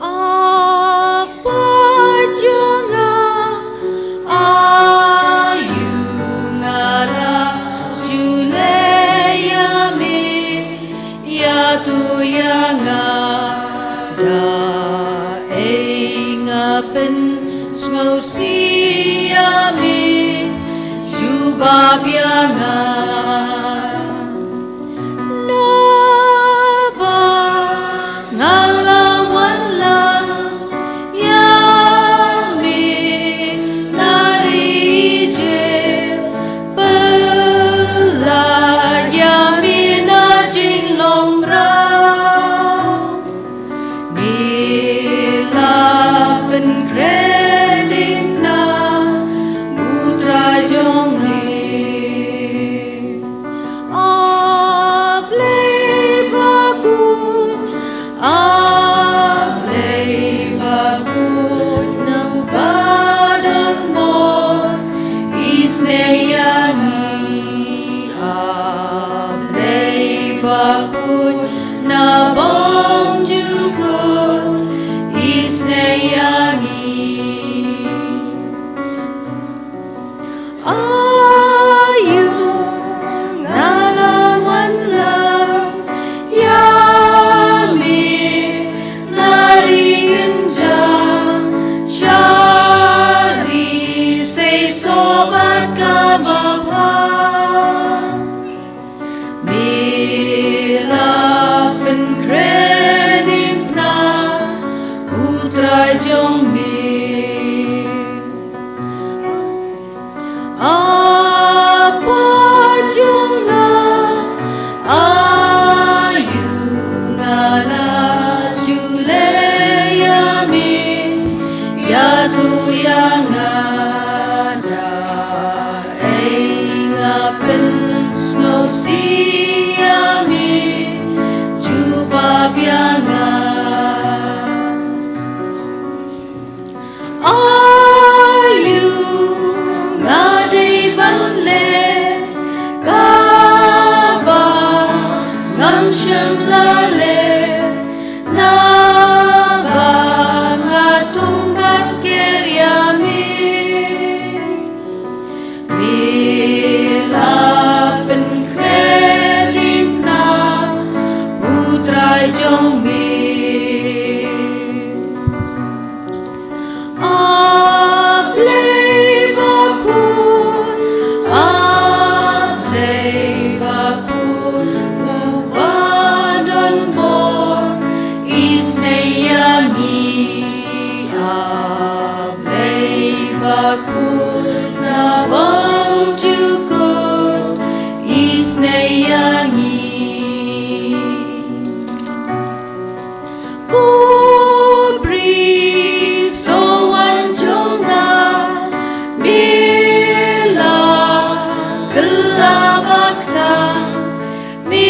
Apa jong nga, aïu nga la ju leh ïa me, ïa tu ïa nga, da ei nga pynsngewsih ïa me, jubab ïa nga. Naba nga la wan lang ïa me na ri Ijipt, pynlait ïa me na jinglong mraw. Me la pynkhreh diengphna u Trai jong me. A Blei bakhuid, a Blei bakhuid, na ba don bor, isynei ïa ngi. A Blei bakhuid, na bymjukut, isynei ïa ngi. Aïu nga la wan lang ïa me na ri kynjah, sha ri seisoh bad kaba bha. Me la pynkhreh diengphna u Trai jong me. Apa jong nga, aïu nga la ju leh ïa me, ïa tu ïa nga, da ei nga pynsngewsih ïa me, jubab ïa nga. Aïu nga dei ban leh kaba ngam shym la leh, naba nga thung ban ker ïa me. Me la pynkhreh diengphna u Trai jong me. A Blei bakhuid, a Blei bakhuid, uba don bor, isynei ïa ngi. A Blei bakhuid, na bymjukut, isynei ïa ngi. Ko Briew sowan jong nga, me la kylla ba kthang, me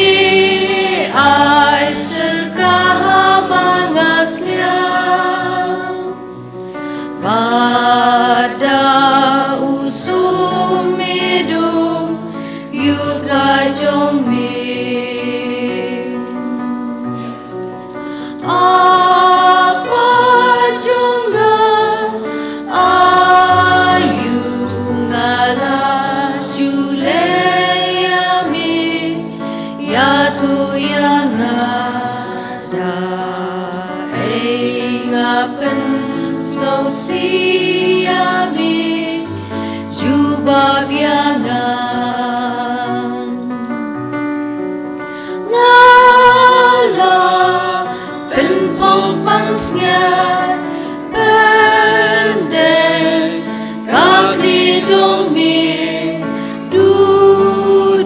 ai syrkha haba nga sliang. Bad da u sumar me dung ïa u Trai jong me. Sia me jubab ïa nga. Nga la pynpong pansngiat pyndeng ka khlieh jong me. Du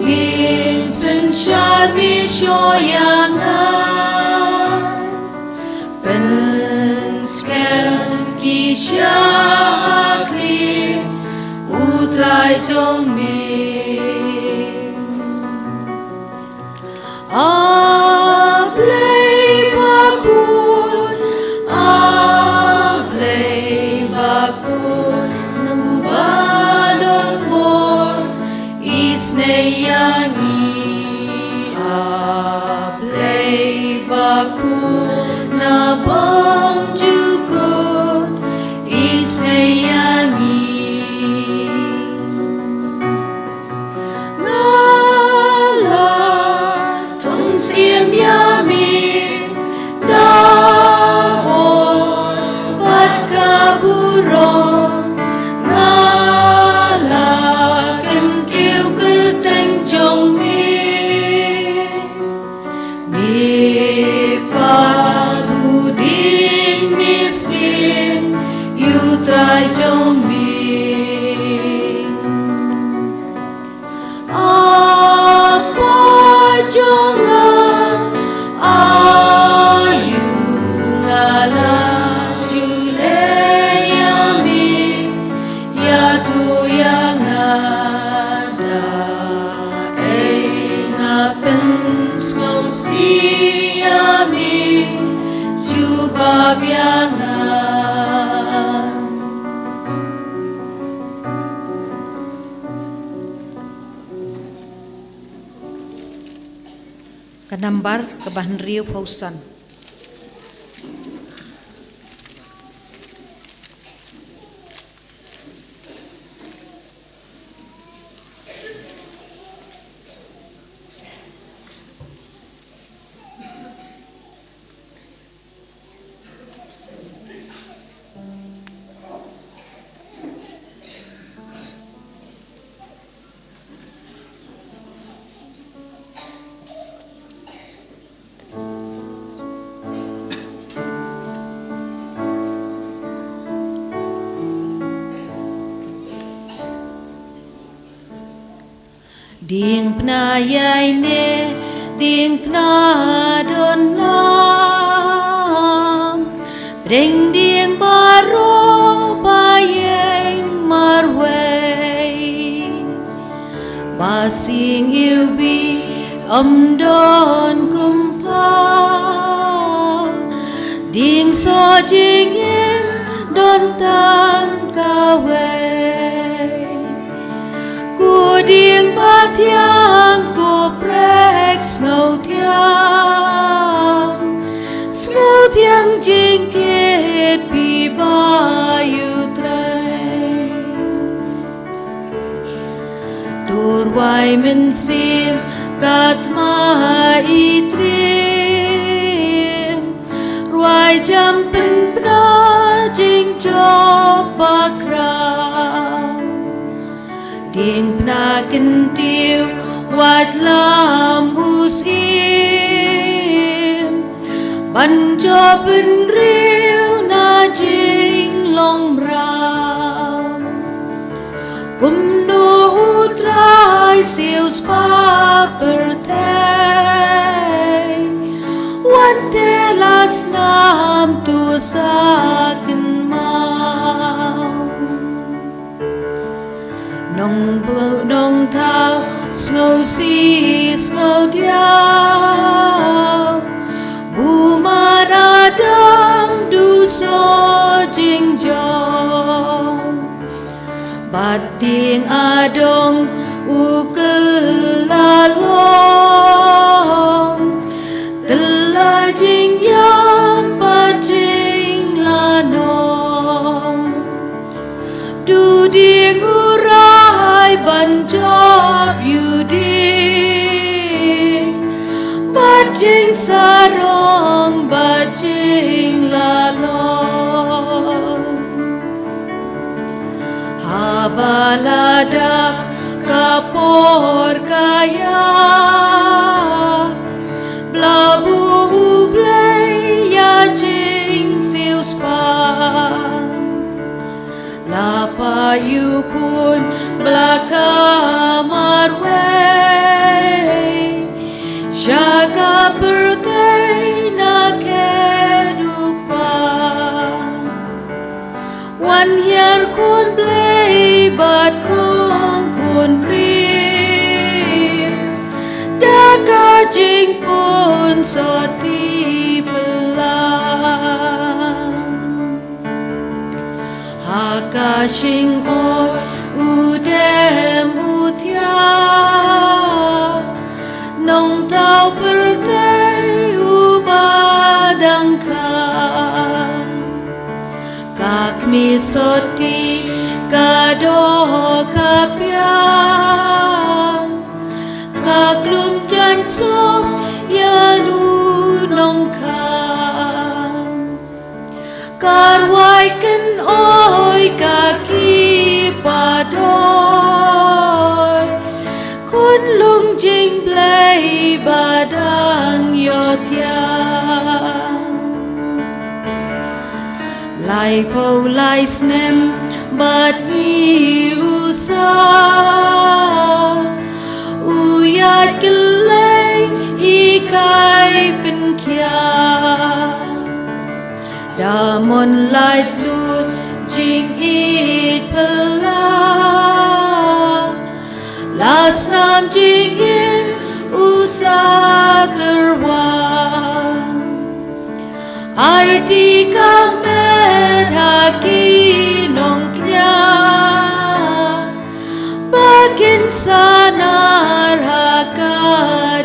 dieng synshar me shuh ïa nga. Pynskhem ki sha khlieh u Trai jong me. A Blei bakhuid, a Blei bakhuid, u ba don bor isynei ïa ngi. A Blei bakhuid, na bynta jong ka isynei ïa ngi. Nga la thung siem ïa me da bor bad ka burom. Nga la kyntiew kyrteng jong me. Me pynlut ïa ngi, me sdang ïa u Trai jong me. Apa jong nga, aïu nga la ju leh ïa me, ïathuh ïa nga da ei nga pynsngewsih ïa me, jubab ïa nga. Ka nambar kaba hynriew phew san. Diengphna ïaineh, diengphna don nam, pdeng dieng baroh ba ïeng marwei. Ba sing iwbih ym don kumba, dieng soh jingim don tang kawei. Ko dieng bathiang, ko prek sngewthiang, sngewthiang jingkit phi ba ïa u Trai. To rwai mynsiem ka thma i triem, rwai jam pynbna jingjop bakhraw. Diengphna kyntiew, wat lam u syiem, ban jop bynriew na jinglong mraw. Kumno u Trai siew spah pyrthei, wan te la snam, to sa kynmaw. Nong bu-, nongthaw sngewsih sngewdiaw, bun mad Adam du soh jingjop. Bad dieng adong u kylla long, tylla jingïap bad jinglanong. Du dieng u rai ban jop ïa u dieng, bad jingsarong bad jinglalong. Ba la dap ka por ka ïa, ba la buh U Blei ïa jingsiewspah. La pah ïa u khun ba la ka marwei sha ka pyrthei na khet u kpa. Wan hiar khun Blei bad khun khun briew da ka jingpynsotti pynlang. Ha ka shyngoh u dem u thiah, nongthaw pyrthei uba dang khang. Ka kmie sotti ka doh ka biang, ka klum jan sop ïa u nongkhang. Ka rwai kynoi ka ki padoi, khun lung jingblei ba dang ïohthiang. Laiphew lai snem bad ngi u sa, u ïaid kylleng hi kai pynkhiah. Da mon lait lut jingïeit phylla, la snam jingim u sa tyrwa. Aiti ka met ha ki nongkñia, ba kin sanar ha ka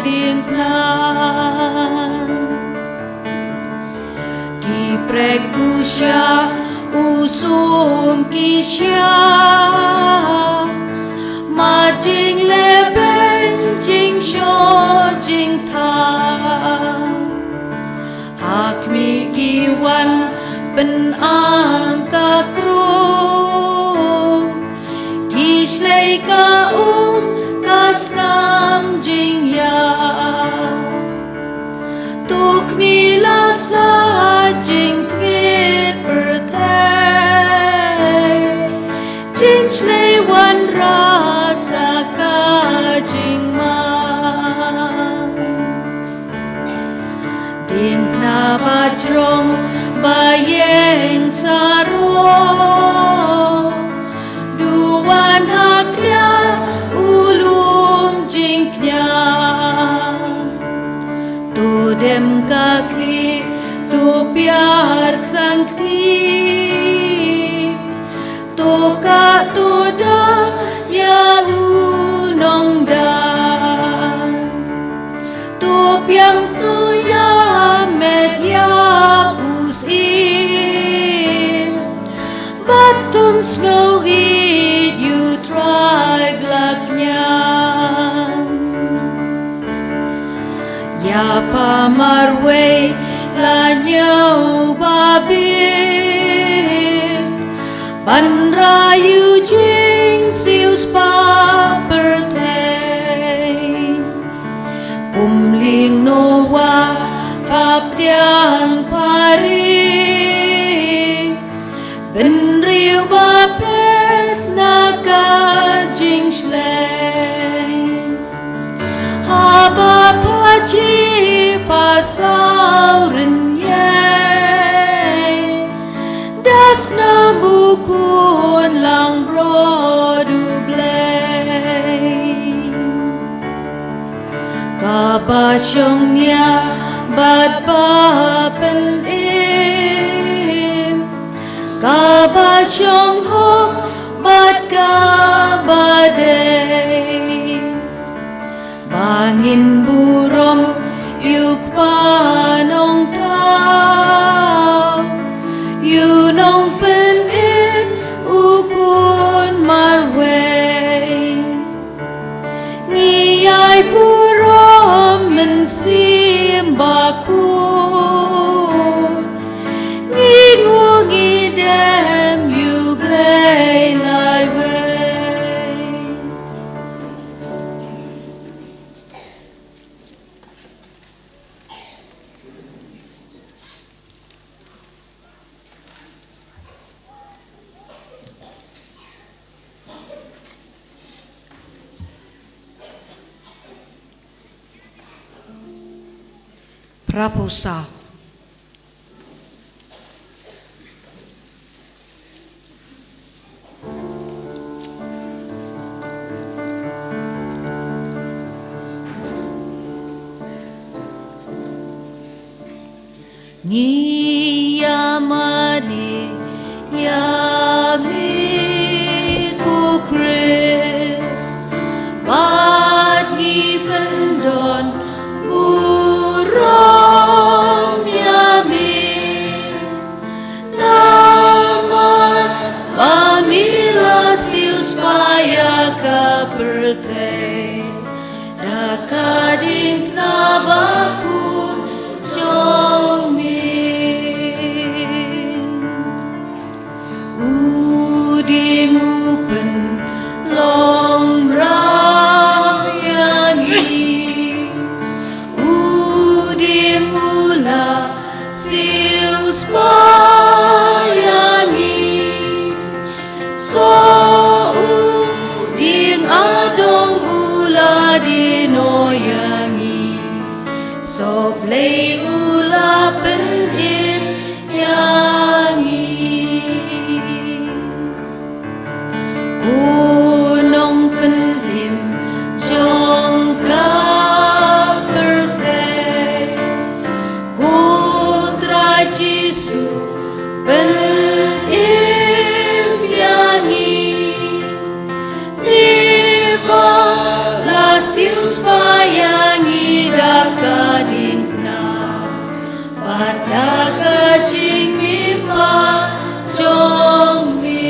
diengphna. Ki prek u sha u sum ki sha, ma jingleh beiñ jingshoh jingthaw. Ha khmih ki wan pynang ka krung, ki shlei ka um ka snam jingïap. To khmih la sah jingtngit pyrthei, jingshlei wanrah sa ka jingman. Diengphna ba jrong ba ïeng sarom, duh wan ha khlieh u lum jingkñia. To dem ka khlieh, to piar ksang kti, to kah to dah ïa u nongdang. To piang to ïa met ïa u syiem, bad tum sngew ïeit ïa u Trai Blei kñia. Ïa pa marwei la ñiew ba biang, ban rai ïa u jingsiewspah pyrthei. Kum lieng Noah, pap pdiang pari, bynriew ba phet na ka jingshlei. Haba pha jied pha saw rynïeng, da snam u khun langbrot U Blei. Kaba shong nia bad ba pynim, kaba shong hok bad kaba dei. Ba ngin burom ïa u Kpa Nongthaw, ïa u Nongpynim, u Khun marwei. Ngi ai burom mynsiem bakhuid, ngi ngeit ngi dem ïa U Blei laiwei. Phra phew saw. Ngi ïa mane ïa me ko Khrist, bad ngi pyndon burom ïa me. Namar ba me la siewspah ïa ka pyrthei da ka diengphna bakhuid jong me. U dieng u pynlong mraw ïa ngi. U dieng u la siewspah ïa ngi. Soh, u dieng adong u la die noh ïa ngi. Soh Blei u la pynim ïa ngi. Ko nongpynim jong ka pyrthei, ko Trai Jisu, pynim ïa ngi. Me ba la siewspah ïa ngi da ka diengphna bad da ka jingim jong me.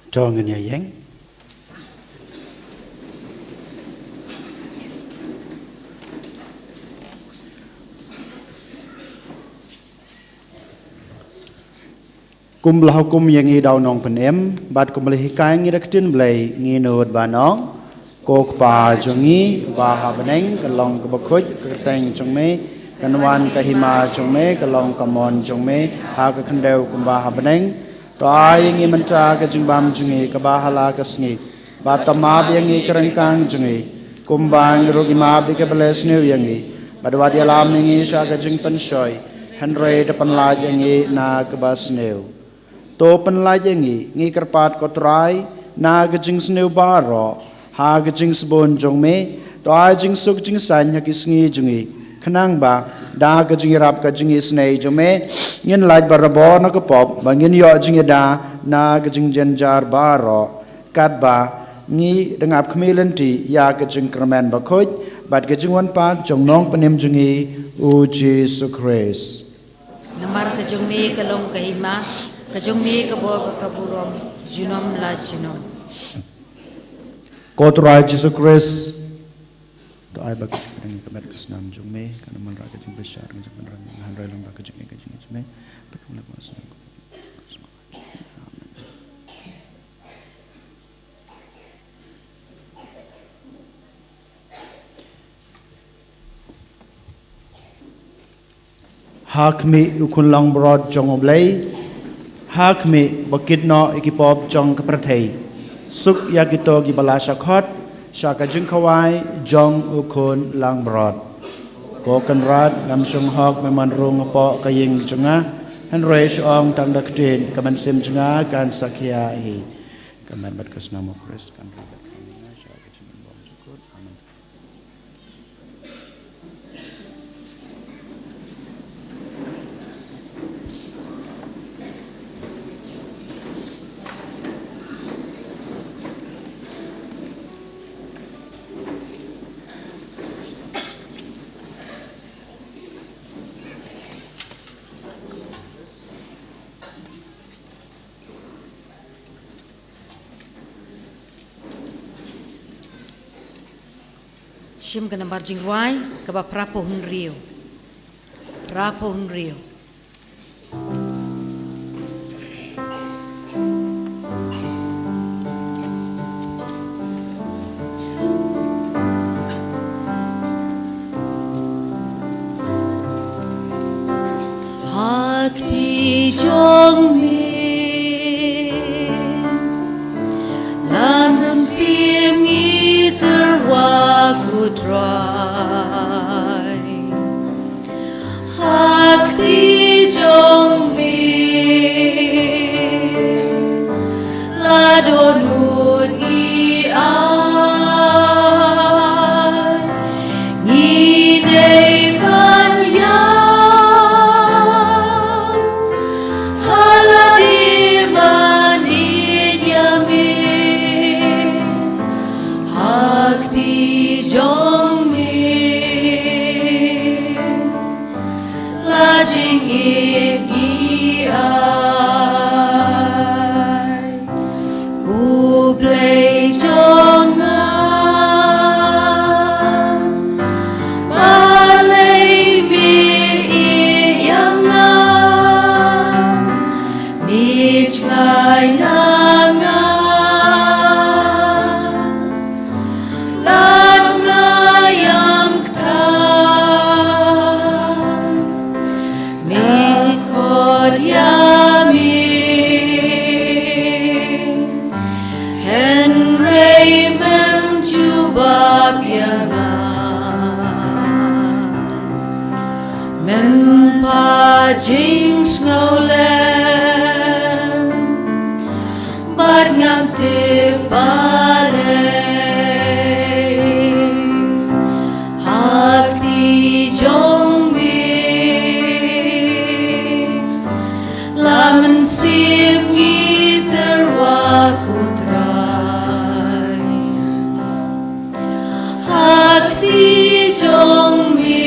To ngin ïa ïeng. Kumba la hukum ïa ngi da u Nongpynim, bad kumba la hikai ïa ngi da ka ktien Blei, ngi nud ban ong: Ko Kpa jong ngi uba ha bneng, ka long kaba khuid ka kyrteng jong me, kan wan ka hima jong me, ka long ka mon jong me ha ka khyndew kumba ha bneng. To ai ïa ngi mynta ka jingbam jong ngi kaba ha la ka sngi, bad to map ïa ngi ki ryngkang jong ngi, kumba ngi ruh ngi map ïa kiba la sniew ïa ngi, bad wat ïalam ïa ngi sha ka jingpynshoi, hynrei to pynlait ïa ngi na kaba sniew. To pynlait ïa ngi, ngi kyrpad ko Trai, na ka jingsniew baroh, ha ka jingsbun jong me. To ai jingsuk jingsaiñ ha ki sngi jong ngi, khnang ba da ka jingïarap ka jingisynei jong me, ngin lait barabor na ka pop, ba ngin ïoh jingïada na ka jingjynjar baroh, katba ngi dang ap khmih lynti ïa ka jingkyrmen bakhuid bad ka jingwan pat jong u Nongpynim jong ngi, u Jisu Khrist. Namar ka jong me ka long ka hima, ka jong me ka bor bad ka burom, junom la junom. Ko Trai Jisu Khrist, to ai ba ka jingpynim ka met ka snam jong me kan wanrah ka jingbishar ka jingpynrem, hynrei long ba ka jingïeit ka jingïeit jong me. Ha khmih u Khun Langbrot jong U Blei, ha khmih ba kit noh ïa ki pop jong ka pyrthei, suk ïa kito kiba la shah khot sha ka jingkhawai jong u Khun Langbrot. Ko Kynrad, ngam shong hok me ban rung hapoh ka ïing jong nga, hynrei shu ong tang da ka ktien, ka mynsiem jong nga kan sa khia hi. Ka met bad ka snam u Khrist kan ri bad ka ïing jong nga sha ka jingim bymjukut. Amen. Shim ka nambar jingrwai kaba phraphew hynriew. Phraphew hynriew. Ha kti jong me la mynsiem ngi tyrwa ko Trai. Ha kti jong me la dohnud ngi ai, ngi dei ban ïaw ha lade ban ïeit ïa me. Ha kti jong me la jingïeit ngi ai. Ko Blei jong nga, balei me ïeit ïa nga? Me jngai na nga, lada nga ïam kthang, me khot ïa me, hynrei mem jubab ïa nga. Mem pat jingsngewlem bad ngam tip balei. Ha kti jong me la mynsiem ngi tyrwa ko Trai. Ha kti jong me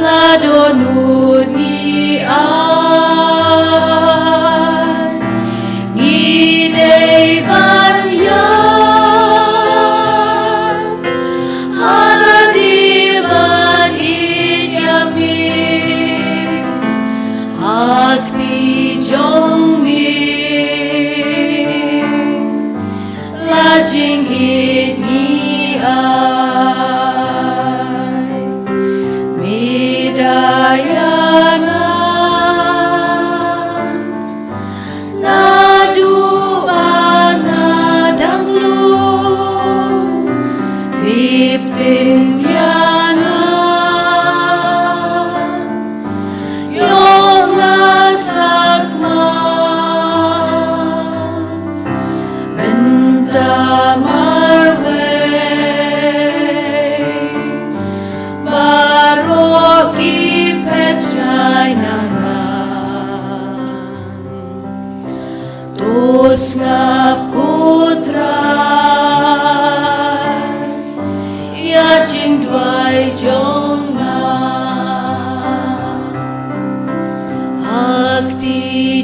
la dohnud ngi ai,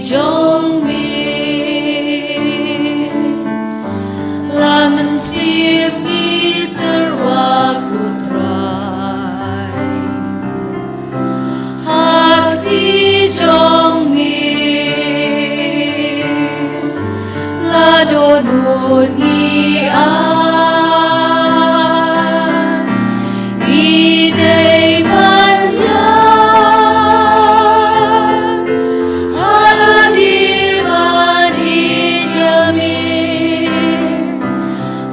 jong me, la mynsiem ngi tyrwa ko Trai. Ha kti jong me la dohnud ngi ai. Ngi dei ban ïa ha lade ban ïeit ïa me.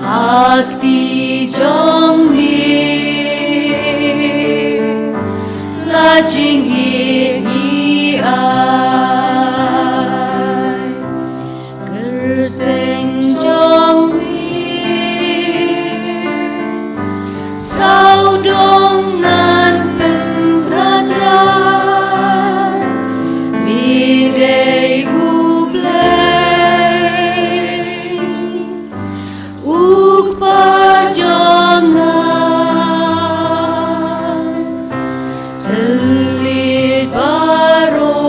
Ha kti jong me la jingïeit ngi ai. Kyrteng jong me sawdong ngan pynbna Trai. Me dei U Blei, U Kpa jong nga, thylliej baroh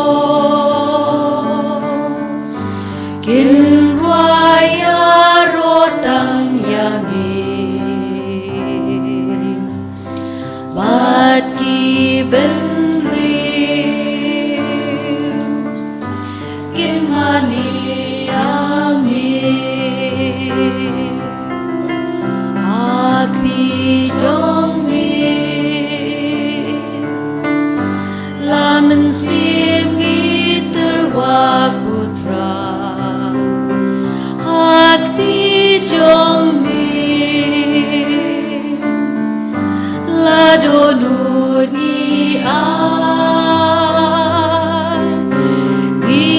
kin rwai ïaroh tang ïa me. Bad ki bynriew kin mane ïa me. Ha kti jong me la mynsiem ngi tyrwa ko Trai. Ha kti jong me la dohnud ngi ai. Ngi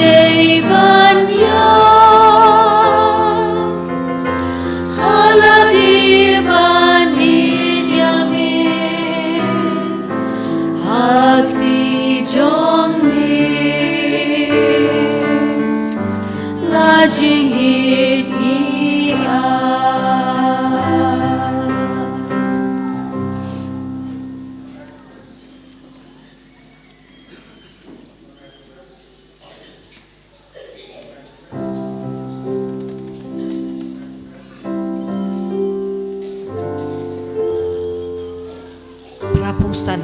dei ban ïa ha lade ban ïeit ïa me. Ha kti jong me la jingïeit ngi ai. Phra phew san.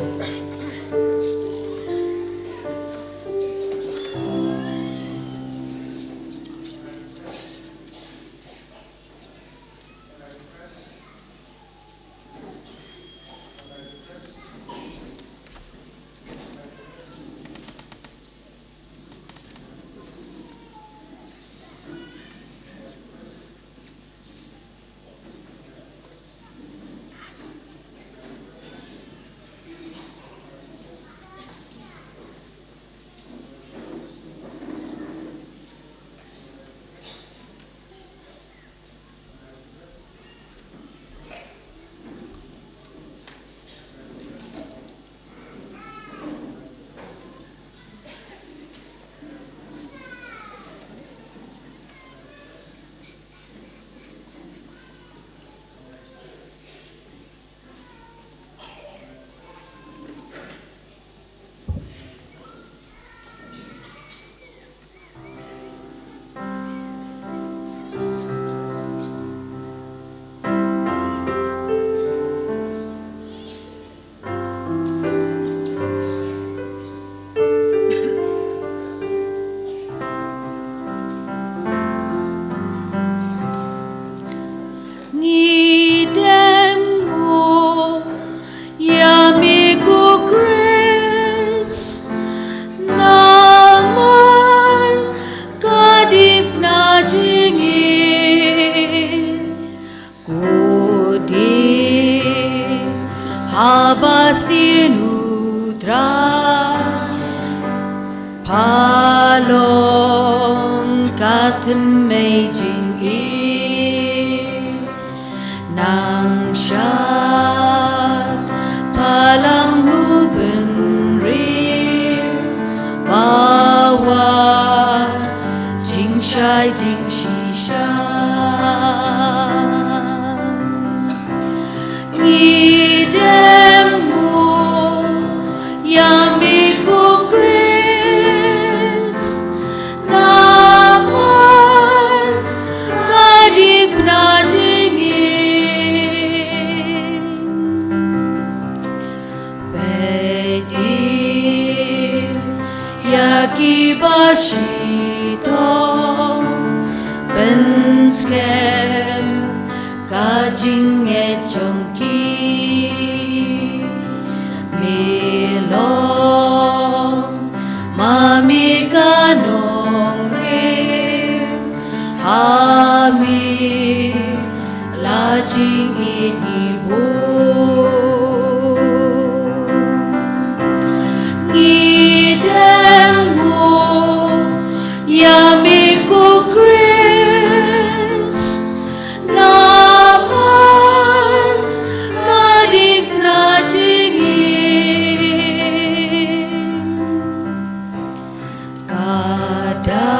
Ngi dem mo ïa me ko Khrist, namar ka dei na jingïeit. Ko dei haba sien U Trai pha long ka thymmei jingïeit. Nang sha pha lang u bynriew ba wad jingshai jingshisha. Ngi dem mo ïa me ko Khrist, Ki ba shitom pynskhem ka jingngeit jong ki. Me long ma me ka nongrim, ha me la jingïeit ngi bun. Ngi dem mo ïa me ko Khrist, namar ka dikna jingim. Ka da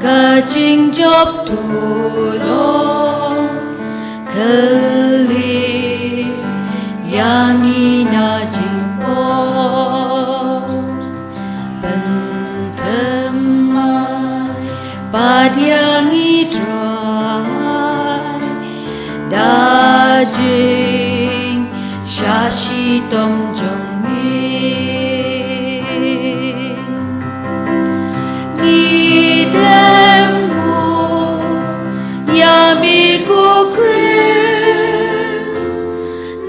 ka jingjop tulop, kylli ïa ngi na jingpop. Pynthymmai pat ïa ngi Trai, da jingshah shitom jong me. Ngi dem mo ïa me ko Khrist,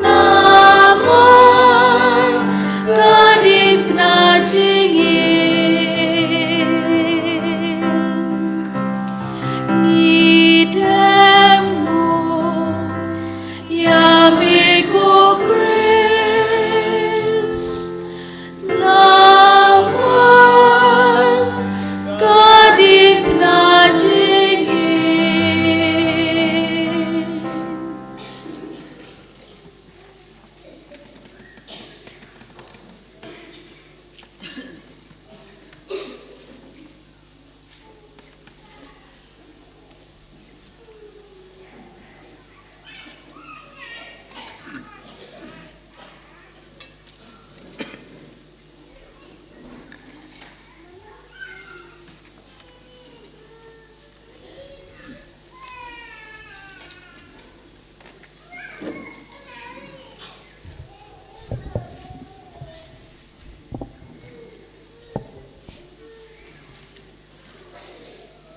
namar ka dikna jingim. Ngi dem mo ïa me ko Khrist, namar ka dikna jingim.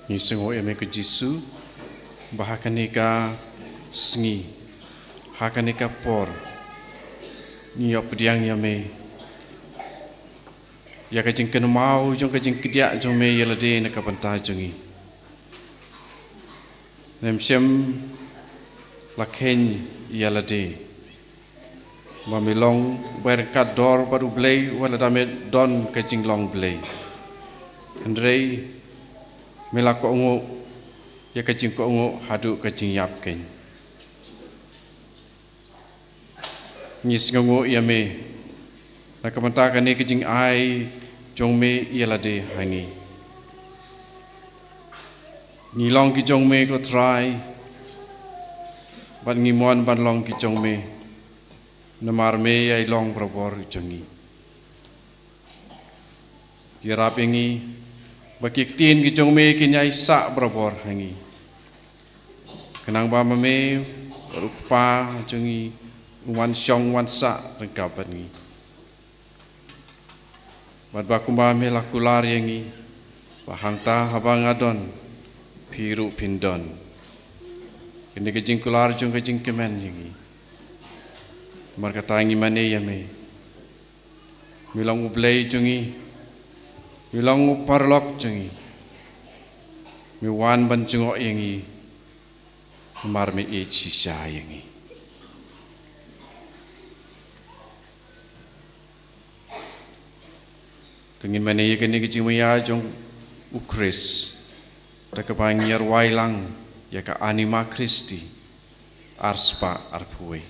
Ngi sngew ïa me ko Jisu, ba ha kane ka sngi, ha kane ka por, ngi ïoh pdiang ïa me, ïa ka jingkynmaw jong ka jingkdiah jong me ïa lade na ka bynta jong ngi. Ngim shym la kheiñ ïa lade ba me long u ba ryngkat dor bad U Blei wat lada me don ka jinglong Blei. Hynrei me la kohnguh ïa ka jingkohnguh haduh ka jingïap keiñ. Ngi sngewnguh ïa me na ka bynta kane ka jingai jong me ïa lade ha ngi. Ngi long ki jong me ko Trai, bad ngi mon ban long ki jong me, namar me ïai long barabor jong ngi. Ïarap ïa ngi ba ki ktien ki jong me kin ïai sah barabor ha ngi, khnang ba ma me bad U Kpa jong ngi un wan shong wan sah ryngkat bad ngi. Bad ba kumba me la kular ïa ngi ba hangta haba nga don, phi ruh phin don. Kane ka jingkular jong ka jingkmen ïa ngi. Namar kata ngi mane ïa me. Me long U Blei jong ngi, me long U Paralok jong ngi. Me wan ban jngoh ïa ngi namar me ïeit shisha ïa ngi. Te ngin mane ïa kane ka jingmaïa jong U Khrist da kaba ngi ïa rwai lang ïa ka Anima Christi ar spah arphew wei.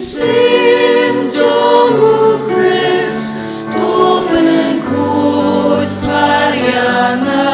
Mynsiem jong U Khrist to pynkut phar ïa nga.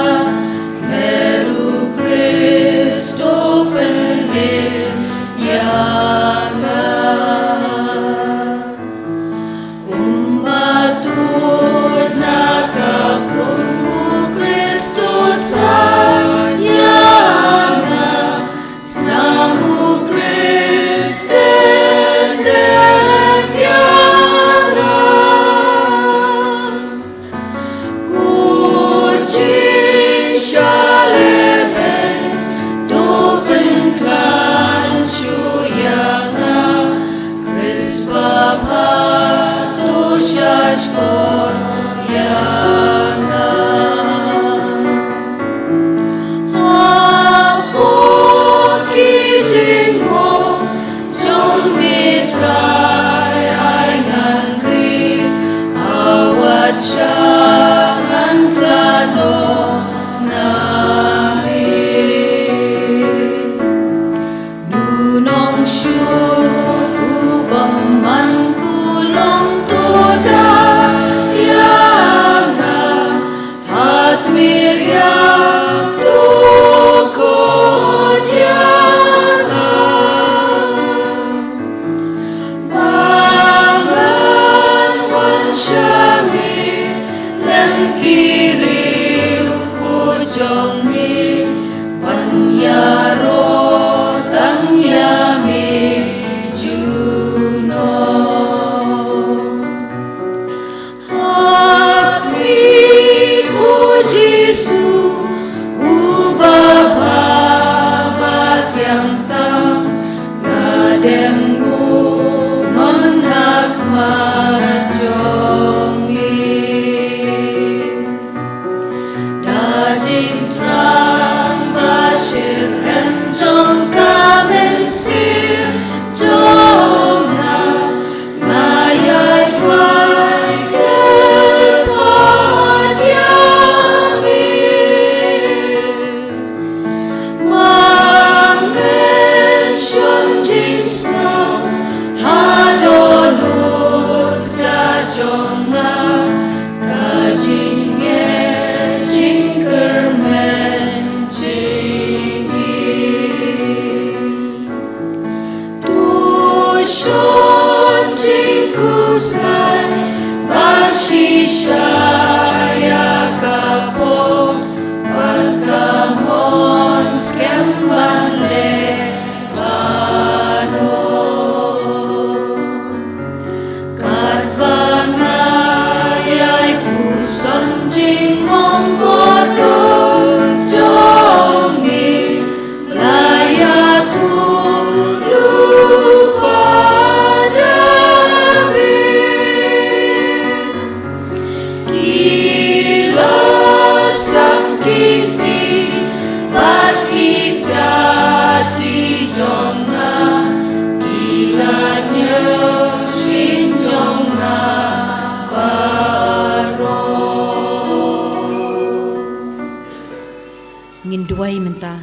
Wei mynta,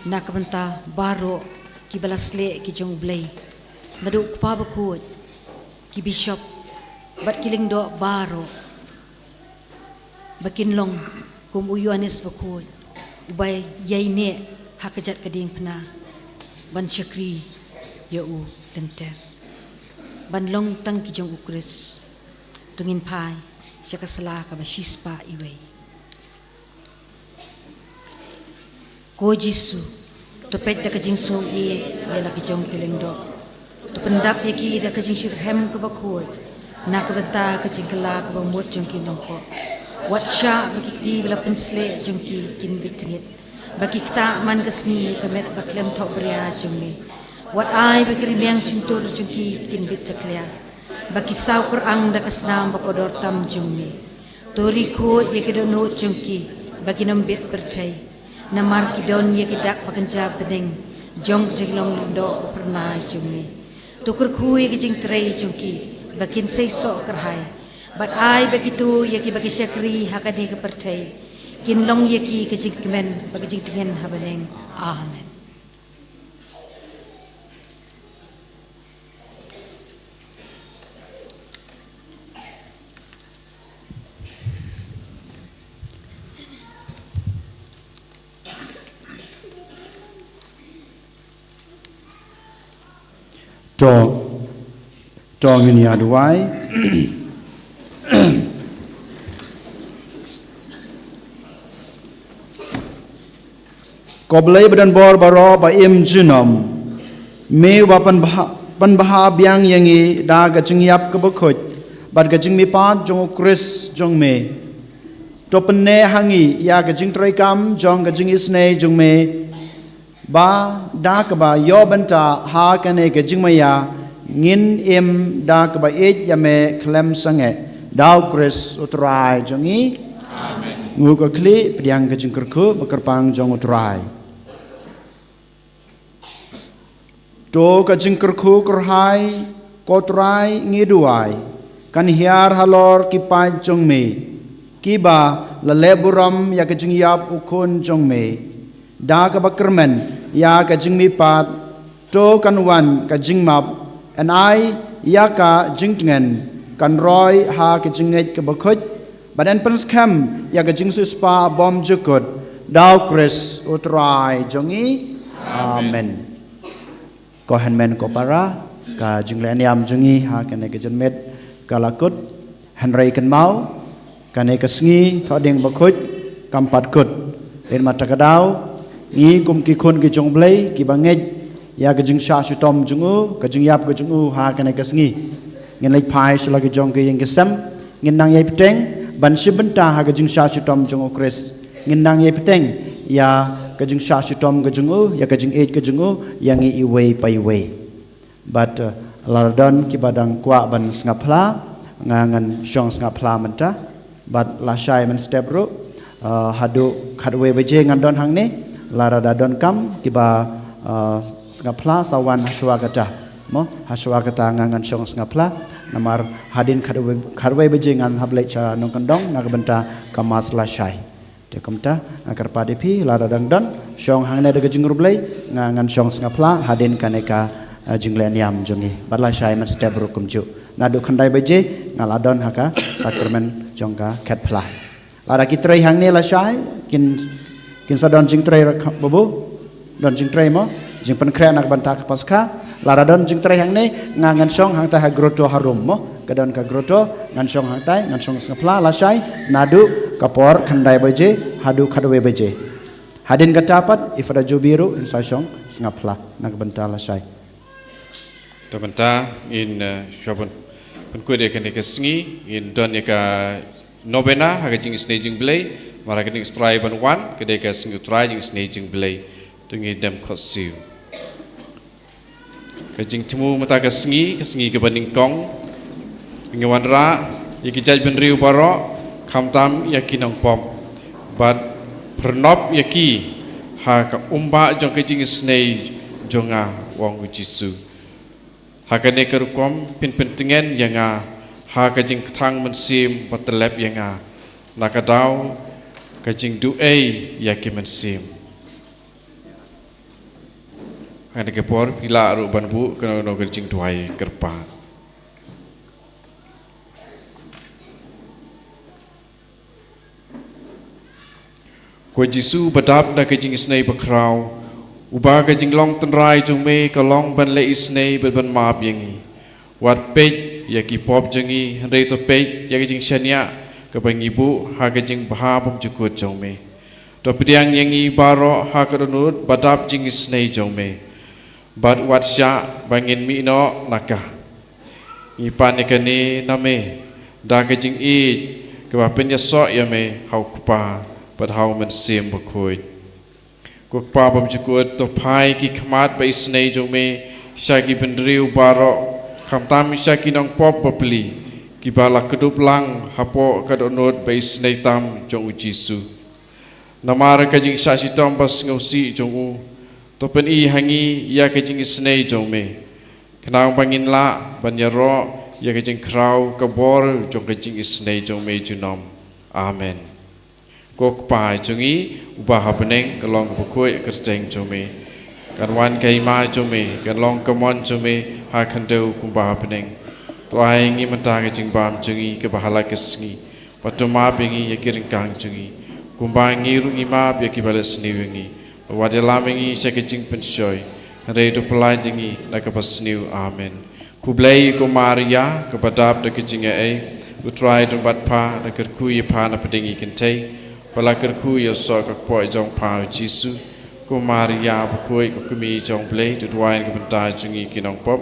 na ka bynta baroh kiba la sleh ki jong U Blei, naduh u Kpa Bakhuid, ki bishop, bad ki lyngdoh baroh, ba kin long kum u Ïoannis Bakhuid, uba ïaineh ha ka jait ka diengphna, ban shakri ïa u lynter, ban long tang ki jong U Khrist. To ngin phai sha ka sla kaba shispah iwei. Ko Jisu, to peit da ka jingsngewsih ïa la ki jong ki lyngdoh. To pyndap ïa ki da ka jingshitrhem kaba khuid, na ka bynta ka jingkylla kaba mut jong ki nongpop. Wat shah ba ki kti ba la pynsleh jong ki kin bit tngit, ba ki ktah man ka sngi ka met ba khlem thohbria jong me. Wat ai ba ki rmiang shyntur jong ki kin bit jakhlia, ba ki saw kyrang da ka snam ba kordor tam jong me. To ri khuid ïa ki dohnud jong ki, ba kin ym bit pyrthei. Namar ki don ïa ki dak ba kynja bneng jong ka jinglong lyngdoh ba phyrnai jong me. To kyrkhu ïa ki jingtrei jong ki, ba kin seisoh kyrhai. Bad ai ba kito ïa kiba ki shakri ha kane ka pyrthei, kin long ïa ki ka jingkmen bad ka jingtngen ha bneng. Amen. To, to ngin ïa duwai. Ko Blei ba don bor baroh ba im junom, me uba pynbha, pynbha biang ïa ngi da ka jingïap kaba khuid bad ka jingmihpat jong U Khrist jong me. To pynneh ha ngi ïa ka jingtrei kam jong ka jingisynei jong me, ba da kaba ïoh bynta ha kane ka jingmaïa ngin im da kaba ïeit ïa me khlem sangeh, da U Khrist U Trai jong ngi. Amen. Ngu ka khlieh, pdiang ka jingkyrkhu ba kyrpang jong U Trai. To ka jingkyrkhu kyrhai, ko Trai ngi duwai, kan hiar halor ki paid jong me, kiba la leh burom ïa ka jingïap U Khun jong me. Da kaba kyrmen ïa ka jingmihpat, to kan wan ka jingmap, yn ai ïa ka jingtngen, kan roi ha ka jingngeit kaba khuid, bad yn pynskhem ïa ka jingsiewspah bymjukut, da U Khrist U Trai jong ngi. Amen. Amen. Ko hynmen ko para, ka jingleh niam jong ngi ha kane ka janmiet ka la kut, hynrei kynmaw, kane ka sngi thohdieng bakhuid kam pat kut. Dei namar kata ka daw, ngi kum ki khun ki jong U Blei kiba ngeit ïa ka jingshah shitom jong u, ka jingïap ka jong u ha kane ka sngi, ngin leit phai sha la ki jong ki ïing ki sem, ngin nang ïai bteng ban shim bynta ha ka jingshah shitom jong U Khrist. Ngin nang ïai bteng ïa ka jingshah shitom ka jong u, ïa ka jingïeit ka jong u ïa ngi iwei pa iwei. Bad, eh, lada don kiba dang kwah ban sngap phla, nga ngan shong sngap phla mynta. Bad lashai mynstep ruh, eh, haduh khatwei baje ngan don hangne. Lada da don kam kiba, eh, sngap phla, sa wan hashwa kata. Mo, hashwa kata nga ngan shong sngap phla. Namar hadien khatwei, khatwei baje ngan hap leit sha nongkyndong na ka bynta ka mass lashai. Te kumta, nga kyrpad ïa phi, lada dang don shong hangne da ka jingriewblei, nga ngan shong sngap phla hadien kane ka, eh, jingleh niam jong ngi. Bad lashai mynstep ruh kumjuh, naduh khyndai baje nga la don ha ka sakramen jong ka khet phla. Lada ki trei hangne lashai, kin, kin sa don jingtrei rakha-, babu? Don jingtrei mo? Jingpynkhreh na ka bynta ka Paskha. Lada don jingtrei hangne, nga ngan shong hangtai ha grotto harum mo? Ka don ka grotto, ngan shong hangtai, ngan shong sngap phla lashai, naduh ka por khyndai baje haduh khatwei baje. Hadien kata pat, i Father Jobi ruh in sa shong sngap phla na ka bynta lashai. Te mynta ngin, eh, shuwa pyn-, pynkut ïa kane ka sngi, ngin don ïa ka novena ha ka jingisynei jong U Blei, namar ha ka dei ka sngi U Trai ban wan, ka dei ka sngi U Trai jingisynei jong U Blei. Te ngin dem khohsiew. Ka jingthmu mynta ka sngi, ka sngi kaba nyngkong. Ngi wanrah ïa ki jaitbynriew baroh, khamtam ïa ki nongpop, bad pyrnop ïa ki ha ka umbah jong ka jingisynei jong nga, ong u Jisu. Ha kane ka rukom phin pyntngen ïa nga ha ka jingkthang mynsiem ba tyllep ïa nga, na ka daw ka jingduh ei ïa ki mynsiem. Ha kane ka por, phi lah ruh ban buh kano kano ka jingduwai kyrpad. Ko Jisu ba dap da ka jingisynei bakhraw, uba ka jinglong tynrai jong me ka long ban leh isynei bad ban map ïa ngi. Wat peit ïa ki pop jong ngi, hynrei to peit ïa ka jingshaniah kaba ngi buh ha ka jingbha bymjukut jong me. To pdiang ïa ngi baroh ha ka dohnud ba dap jingisynei jong me. Bad wat shah ba ngin mih noh na ka. Ngi pan ïa kane na me da ka jingïeit kaba pynïasoh ïa me ha u Kpa bad ha u Mynsiem Bakhuid. Ko Kpa bymjukut, to phai ki khmat ba isynei jong me sha ki bynriew baroh, khamtam sha ki nongpop bapli kiba la kdup lang hapoh ka dohnud ba isynei tam jong u Jisu. Namar ka jingshah shitom ba sngewsih jong u, to pyni ha ngi ïa ka jingisynei jong me, khnang ba ngin lah ban ïaroh ïa ka jingkhraw ka bor jong ka jingisynei jong me junom. Amen. Ko Kpa jong ngi uba ha bneng, ka long ka bakhuid ka kyrteng jong me. Kan wan ka hima jong me, kan long ka mon jong me ha khyndew kumba ha bneng. To ai ngi mynta ka jingbam jong ngi kaba ha la ka sngi. Bad to map ïa ngi ïa ki ryngkang jong ngi, kumba ngi ruh ngi map ïa kiba leh sniew ïa ngi. Bad wat ïalam ïa ngi sha ka jingpynshoi, hynrei to pyllait ïa ngi na kaba sniew. Amen. Khublei ko Maria, kaba dap da ka jingaiei, u Trai u don bad pha, la kyrkhu ïa pha na pdeng ki kynthei, bad la kyrkhu ïa u soh ka kpoh jong pha u Jisu. Ko Maria bakhuid, ko kmie jong u Blei, to duwai na ka bynta jong ngi ki nongpop,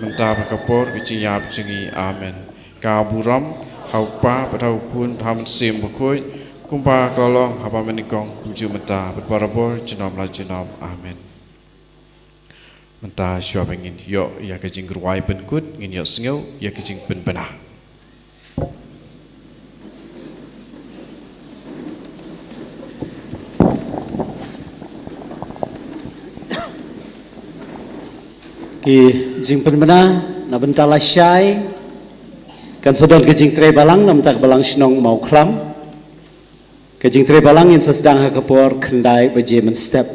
mynta bad ha ka por ka jingïap jong ngi. Amen. Ka burom ha u Kpa bad ha u Khun bad ha u Mynsiem Bakhuid, kumba ka la long ha ba mynnyngkong, kumjuh mynta bad barabor, junom la junom. Amen. Mynta shuwa ba ngin ïoh ïa ka jingrwai pynkut, ngin ïohsngew ïa ka jingpynbna. Ki jingpynbna na bynta lashai kan sa don ka jingtrei balang na bynta ka balang shnong Mawkhlam. Ka jingtrei balang ngin sa sdang ha ka por khyndai baje mynstep.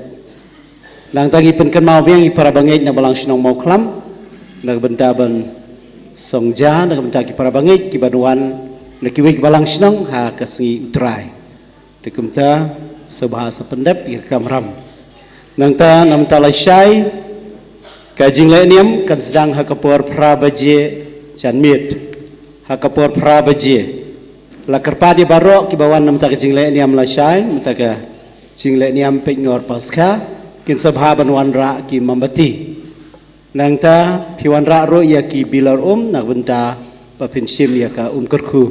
Nangta ngi pynkynmaw biang ïa ki para bangeit na balang shnong Mawkhlam na ka bynta ban song ja na ka bynta ki para bangeit kiban wan na kiwei ki balang shnong ha ka sngi U Trai. Te kumta, sngewbha sa pyndep ïa ka kamram. Nangta na bynta lashai, ka jingleh niam kan sdang ha ka por phra baje janmiet. Ha ka por phra baje. La kyrpad ïa baroh kiba wan na bynta ka jingleh niam lashai, na bynta ka jingleh niam peitngor Paskha, kin sa bha ban wanrah ki mombati. Nangta phi wanrah ruh ïa ki bilor um na ka bynta ba phin shim ïa ka um kyrkhu.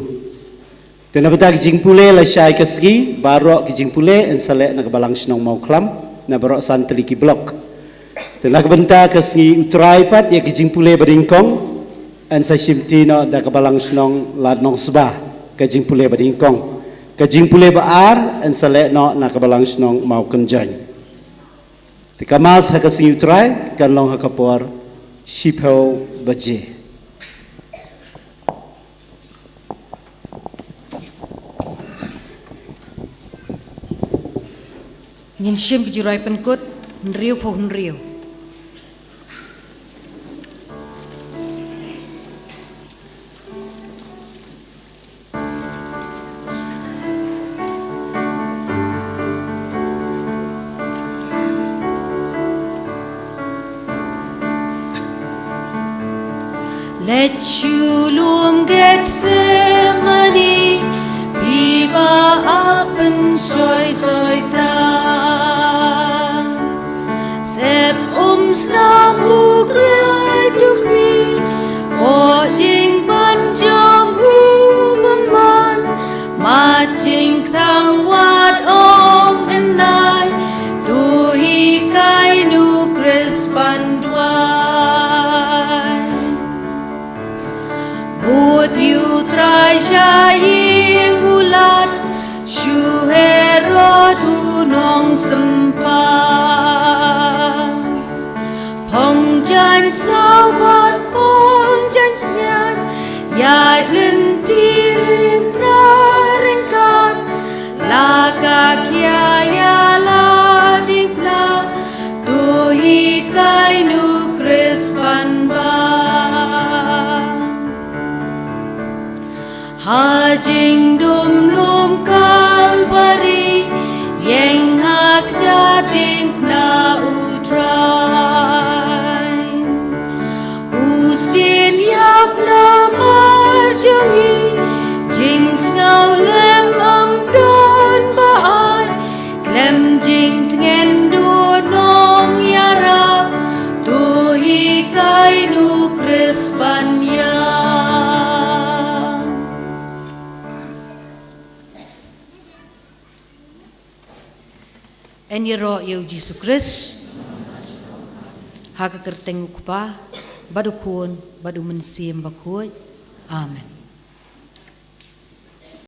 Te na bynta ka jingpule lashai ka sngi, baroh ka jingpule yn sa leh na ka balang shnong Mawkhlam, na baroh san tylli ki block. Te na ka bynta ka sngi U Trai pat ïa ka jingpule ba nyngkong, yn sa shimti noh da ka balang shnong Lad Nongsba, ka jingpule ba nyngkong. Ka jingpule ba ar, yn sa leh noh na ka balang shnong Mawkynjoin. Te ka Mass ha ka sngi U Trai, kan long ha ka por shiphew baje. Ngin shim ka jingrwai pynkut, hynriewphew hynriew. Leit sha u lum Gethsemane, phi ba ap pynshoi Soitan. Sep um snam u Krai tu kmie, o jingban jong u bymman, ma jingthrang wat ong yn nai, to hikai nu Khrist ban duwai. Bud ïa u Trai sha ïing u Lad, shu Herod u Ha jingdum lum Kalbari, ïeng ha kjat dieng na U Trai. U Stin ïap na mar jong ngi, jingsngewlem ym don ba ai, khlem jingtngen duh nongïarap, to hikai nu Khrist ban ïap. Yn ïaroh ïa U Jisu Khrist. Ha ka kyrteng U Kpa, bad U Khun, bad U Mynsiem Bakhuid. Amen.